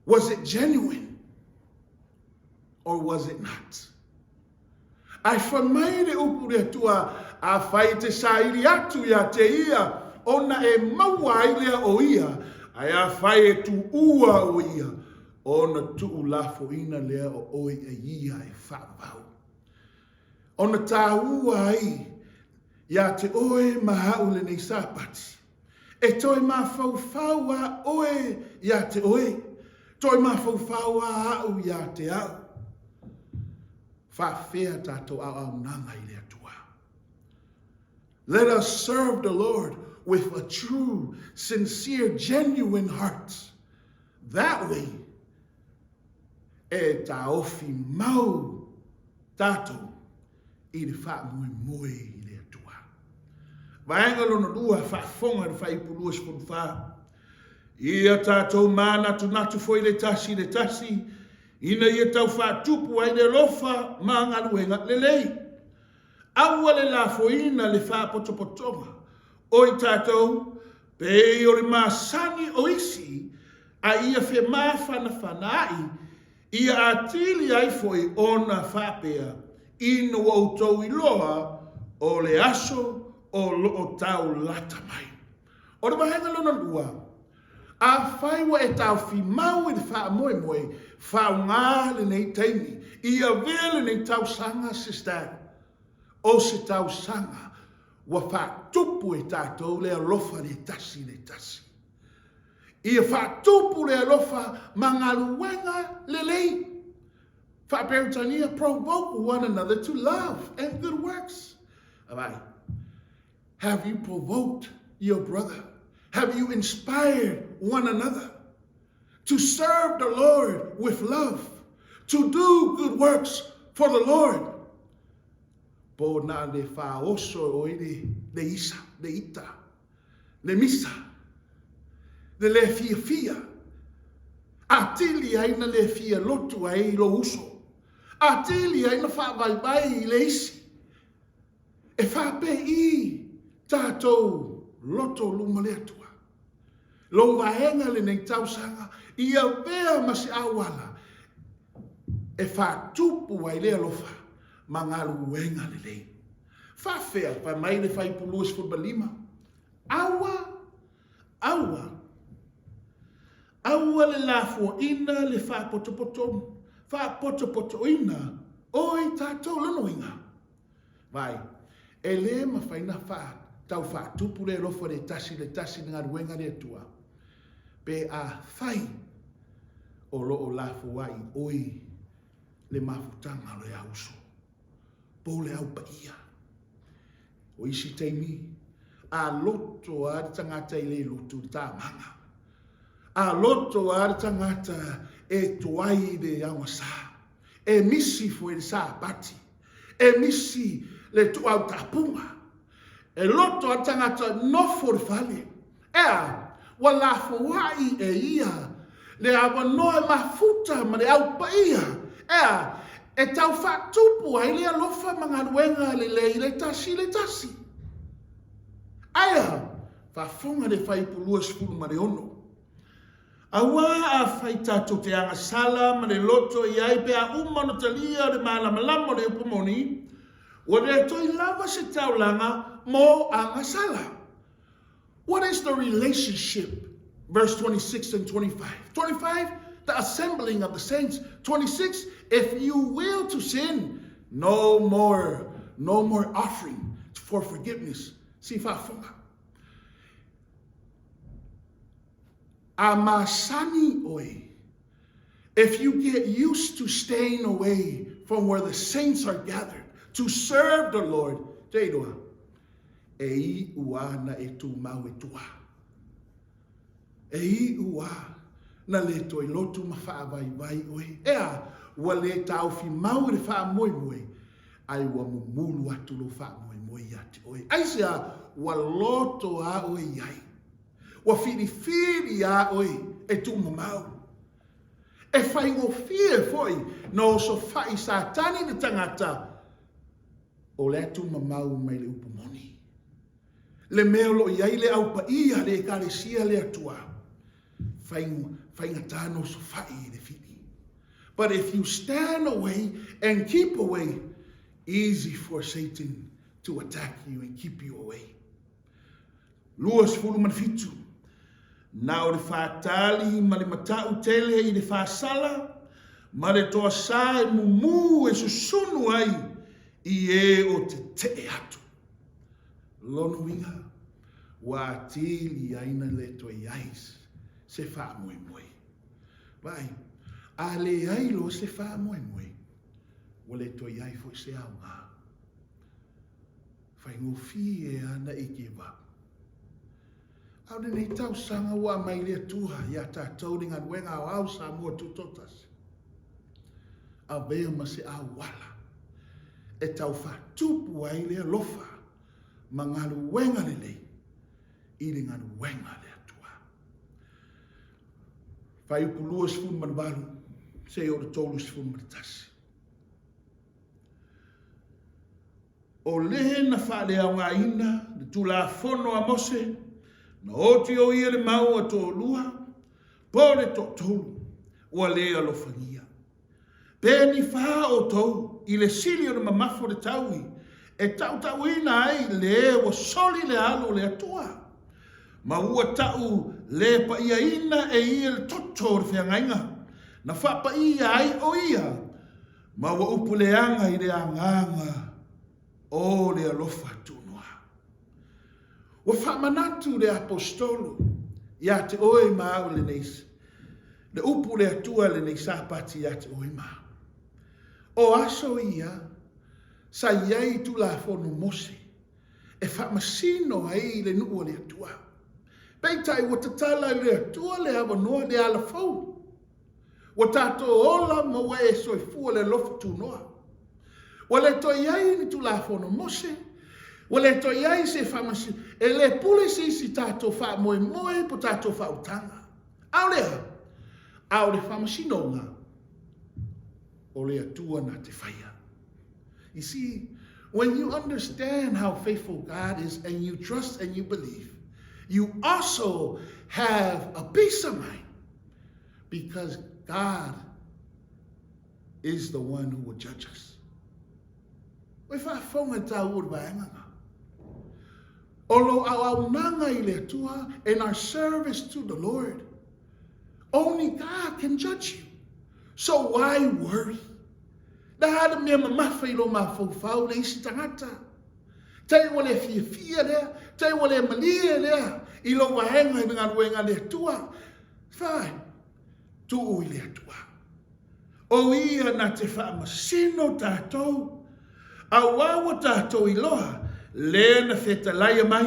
Was it genuine or was it not? Ae fai mai le upu le Atua, afai e te saili atu ia te ia, ona e maua ai lea o ia, ae afai e tuua o ia, ona tuulafoina lea o oe e ia e faavavau. Ona tāua ai Ia te oe ma a'u lenei Sapati. E toe mafaufau a oe ia te oe, toe mafaufau a a'u ia te a'u. Faafea tatou auaunaga i le Atua. Let us serve the Lord with a true, sincere, genuine heart. That way, e taofi mau tatou i le faamoemoe i le Atua. Vaega lona lua, faafofoga i le Fuaiupu 24. Ia tatou manatunatu foi le tasi i le tasi, ina ia tau faatupu ai le alofa ma galuega lelei. Aua le lafoina le faapotopotoga o i tatou pei o le masani o isi, a ia femafanafanaai ia atili ai foi ona faapea, Ina ua outou iloa o le aso o lo o tau lata mai. O le vaega lona lua, afai ua e taofi mau i le faamoemoe, faaaoga lenei taimi, ia avea lenei tausaga sister o se tausaga ua faatupu e tatou le alofa le tasi i le tasi. Ia faatupu le alofa ma galuega lelei. Faa-Peretania, provoke one another to love and good works. Vaai. Have you provoked your brother? Have you inspired one another to serve the Lord with love, to do good works for the Lord? Po na le faaoso oe le, le isa, le ita, le misa, le le fiafia, atili ai na le fia lotu ai i lou uso, atili ai na faavaivai i le isi. E faapei tatou loto luma le Atua. Lou vaega lenei tausaga i avea ma se auala e faatupu ai le alofa ma galuega lelei. Faafea, fai mai le Fuaiupu 25, Aua, aua, aua le lafoaina le faapotopoto, faapotopotoina o i tatou. Lona uiga, Vaai, e le mafai na faa, tau faatupu le alofa le tasi le tasi i le galuega a le Atua, pe afai o lo o lafoai oi le mafutaga o le auso, po o le au paia. O isi taimi, a loto a le tagata i le lotu i le tamaga, a loto a le tagata e tuai i le aogasā, e misi foi i le Sapati, e misi le tuuau tapuga. E loto a tagata nofo le fale. Ea, ua lafoai e ia le avanoa e mafuta ma le au paia. Ea, e tau faatupu ai le alofa ma galuega lelei le tasi i le tasi. Aea, faafofoga le Fuaiupu 26. Auā afai tatou te agasala ma le loto i ai pe a uma ona talia le malamalama o le upu moni, ua le toe lava se taulaga mo agasala. What is the relationship? Verse 26 and 25. 25, the assembling of the saints. 26, if you will to sin, no more, no more offering for forgiveness. Si faafofoga. A masani oe, if you get used to staying away from where the saints are gathered to serve the Lord, te iloa, e iu ana e tumau e tua. E iu a na le toe lotu ma faavaivai oe. Ea, ua le taofi mau i le faamoemoe, ai ua mumulu atu lou faamoemoe ia te oe. Aisea, ua loto a oe i ai. Ua filifili iā oe e tuumamau. E faigofie foi na osofaʻi Satani le tagata o lea tuumamau mai le upu moni. Le mea o lo o i ai le Au Paia, le Ekalesia le Atua, faigata na osofaʻi i le fili. But if you stand away and keep away, easy for Satan to attack you and keep you away. 27. Na o le faatali ma le matau tele i le faasala ma le toasā e mumu e susunu ai i e o tetee atu. Lona uiga, ua atili ai na le toe i ai se faamoemoe. Vaai, a leai loa se faamoemoe, ua le toe i ai foi se aoga. Faigofie ana i give up. A o lenei tausaga ua aumai le Atua iā tatou le galuega aoao Samoa Tutoatasi. Avea ma se auala e tau faatupu ai le alofa. ma galuega lelei i le galuega a le Atua. Fuaiupu 28 seia oo i le 31. O le na faaleaogaina le Tulafono a Mose, na oti o ia le mau a toalua, po o le toatolu, ua le alofagia. Pe ni fa outou i le sili o le mamafa o le taui e tautauina ai le ua soli le alo o le Atua, ma ua tau le pa'iaina e ia le toto o le feagaiga na faapaia ai o ia, ma ua upu leaga i le agaga o le alofa tunoa. Ua faamanatu le Aposetolo ia te oe ma au lenei, le upu le Atua lenei Sapati ia te oe ma au. O aso ia sa i ai Tulafono Mose e faamasino ai le nuu a le Atua. Peitai ua tatala e le Atua le avanoa le ala fou. Ua tatou ola ma ua e soifua le alofa tunoa. Ua le toe i ai ni Tulafono Mose, ua le toe i ai se faamasino, e le pule se isi tatou faamoemoe po tatou faautaga. A o le a? A o le faamasinoga, o le Atua na te faia. You see, when you understand how faithful God is and you trust and you believe, you also have a peace of mind because God is the one who will judge us. Ua faafofoga i tāua o le vaega na. O lo auaunaga i le Atua in our service to the Lord. Only God can judge you. So why worry? Le a le mea mamafa i lo mafaufau le isi tagata? Tai ua le fiafia lea, tai ua le malie lea i lou vaega i le galuega a le Atua. Fine. Tuu i le Atua. O ia na te faamasino tatou, auā ua tatou iloa lea na fetalaia mai,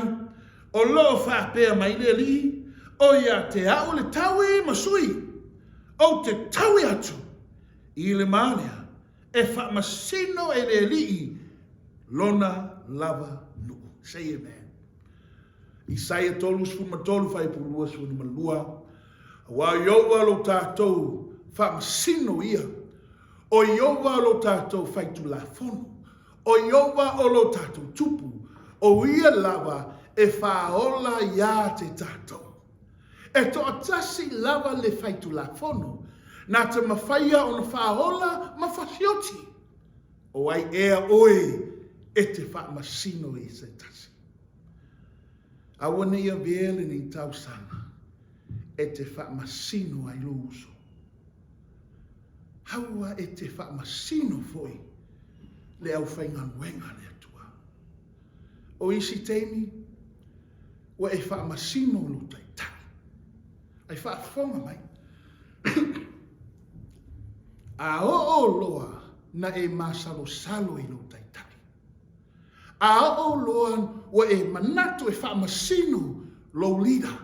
o lo o faapea mai le Alii, O ia te au le taui ma sui, ou te taui atu i le ma lea e faamasino e le Alii lona lava nuu. Say amen. Isaia 33 fuaiupu 22, Aua o Ieova lo tatou faamasino ia, o Ieova lo tatou faitulafono, o Ieova o lo tatou tupu, o ia lava e faaola iā te tatou. E toatasi lava le faitulafono na te mafaia ona faaola ma fasioti. O ai ea oe e te faamasino i se tasi? Aua ne i avea lenei tausaga e te faamasino ai lou uso. Aua e te faamasino foi le aufaigaluega a le Atua. O isi taimi, ua e faamasino lou taitai. Ai faafofoga mai. A oo loa na e masalosalo i lou taitai, A oo loa ua e manatu e faamasino lou leader,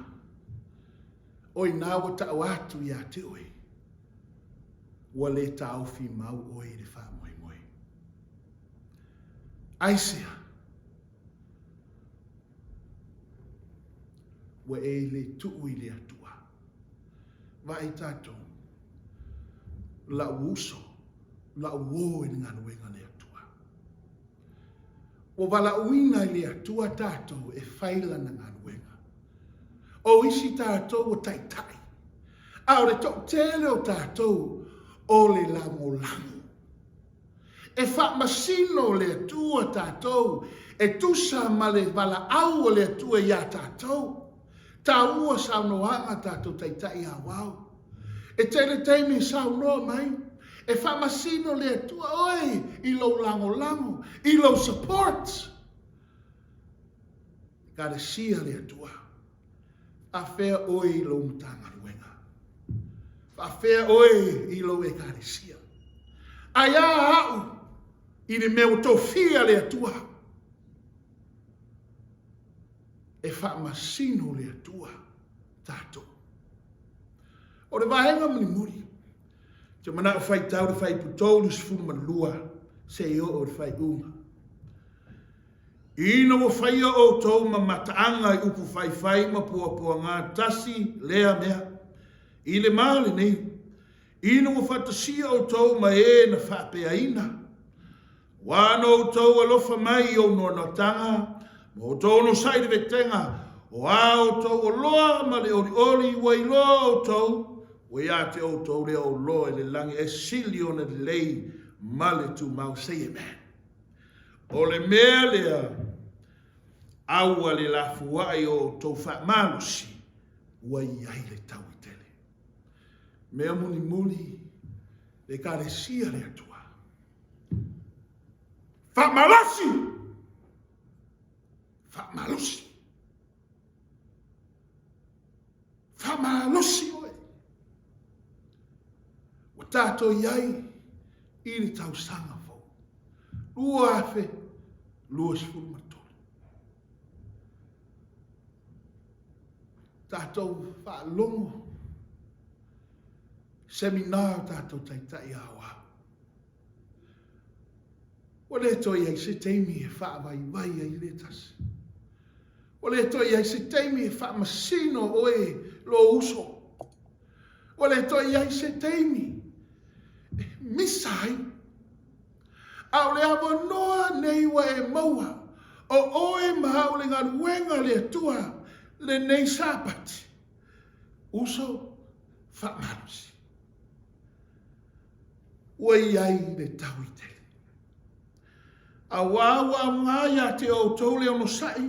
o inā ua taʻu atu iā te oe, ua le taofi mau oe i le faamoemoe. Aisea? Ua e le tuu i le Atua. Vaai tatou, la'u uso, la'u uō i le galuega a le Atua. Ua valaauina e le Atua tatou e fai Lana galuega. O isi tatou ua taitai, a o le toatele o tatou o le lagolago. E faamasino le Atua tatou e tusa ma le valaau o le Atua iā tatou. Taua saunoaga tatou taitai aoao. E tele taimi e saunoa mai, e faamasino le Atua oe i lou lagolago, i lou support. Ekalesia le Atua. Faafea oe i lou Matagaluega? Faafea oe i lou Ekalesia? Ae a au i le mea ua tofia le Atua? E faamasino le Atua tatou. O le vaega mulimuli, te manao faitau le fuaiupu 32 seia oo i le faaiuga. Ina ua faia outou ma mataaga i upu faifai ma puapuaga tasi lea mea, i le ma lenei, ina ua faatasia outou ma e na faapeaina, Ua na outou alofa mai i ou noanoataga, ma outou onosai i le vetega, o a outou oloa ma le olioli ua iloa outou, ua ia te outou lea oloa i le lagi e sili ona lelei ma le tumau. Say amen. O le mea lea, aua le lafuai o outou faamalosi, ua i ai le taui tele. Mea mulimuli, le Ekalesia le Atua. Faamalosi! Faamalosi! Faamalosi oe! Ua tatou i ai i le tausaga fou. 2023. Tatou faalogo seminar o tatou taitai aoao. Ua le toe i ai se taimi e faavaivai ai le tasi. Ua le toe i ai se taimi e faamasino oe lou uso. Ua le toe i ai se taimi e misa ai. A o le avanoa nei ua e maua, o oe ma au le galuega a le Atua lenei Sapati. Uso, faamalosi. Ua i ai le taui tele. Auā ua augā iā te outou le onosai,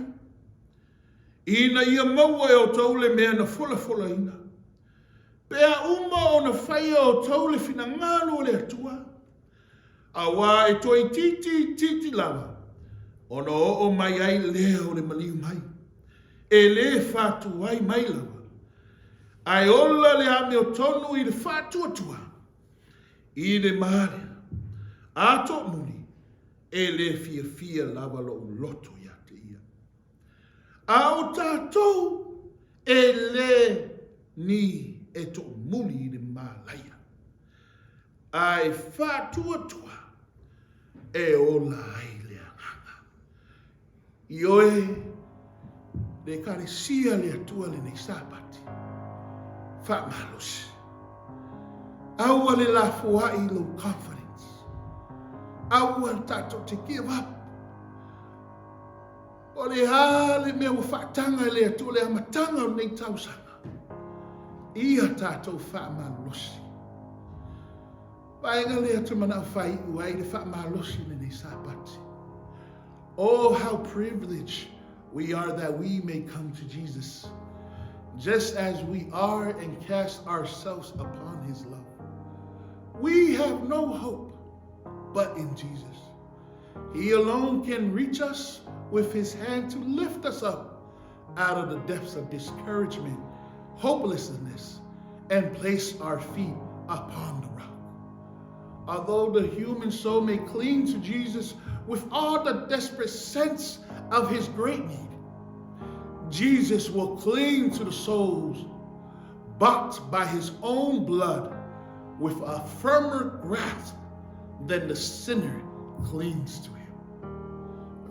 ina ia maua e outou le mea na folafolaina. Pe a uma ona faia outou le finagalo o le Atua, auā e toeitiiti itiiti lava ona oo mai ai lea o le maliu mai, e lē faatuai mai lava, ae ola le amiotonu i le faatuatua i le malea, a toomuli, e lē fiafia lava lou loto iā te ia. A o tatou e lē ni e toomuli i le malaia, ae faatuatua e ola ai le agaga. Ioe, le Ekalesia le Atua lenei Sapati. Faamalosi. Aua le lafoai i lou confidence. Aua tatou te give up. O le a le mea ua faataga e le Atua le amataga o lenei tausaga. Ia tatou faamalosi. Vaega lea te manao faaiu ai le faamalosi lenei Sapati. Oh, how privileged we are that we may come to Jesus, just as we are and cast ourselves upon his love. We have no hope but in Jesus. He alone can reach us with his hand to lift us up out of the depths of discouragement, hopelessness, and place our feet upon the rock. Although the human soul may cling to Jesus with all the desperate sense of his great need, Jesus will cling to the souls bought by his own blood with a firmer grasp than the sinner clings to him.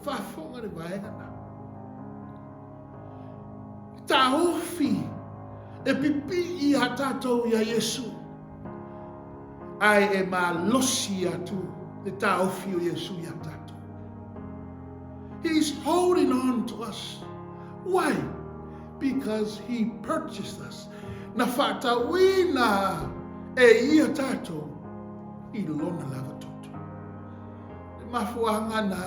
Faafofoga le vaega na. Taofi e pipii iā tatou iā Iesu, ae e malosi atu le taofi o Iesu iā tatou. He's holding on to us. Why? Because he purchased us. Na faatauina e ia tatou i lona lava toto. Le mafuaaga na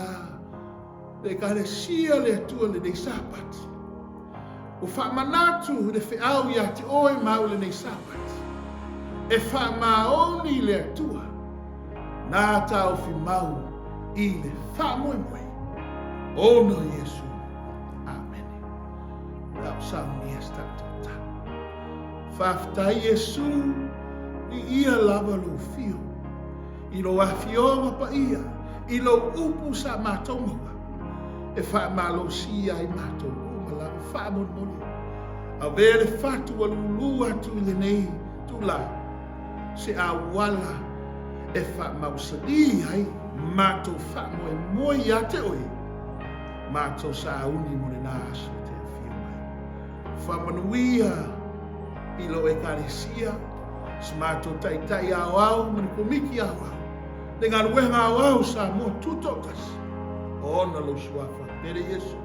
le Ekalesia le Atua lenei Sapati. Ua faamanatu i le feau iā te oe ma au lenei Sapati. E faamaoni le Atua nā taofi mau i le faamoemoe ona o Iesu. Amene. O le a ou saunia se tatou tatalo. Faafetai Iesu i ia lava lou fio. I lou afioga paia, i lou upu sa matou maua, e faamalosia ai matou uma lava faamolemole. Avea le fatu ua lulu atu i lenei tula, se auala e faamausali ai matou faamoemoe ia te oe. Matou sauni mo lena aso e te afio mai. Faamanuia i lou Ekalesia, si matou Taitai Aoao ma le Komiti Aoao, le galuega aoao Samoa Tutoatasi, ona lou Suafa Pele Iesu.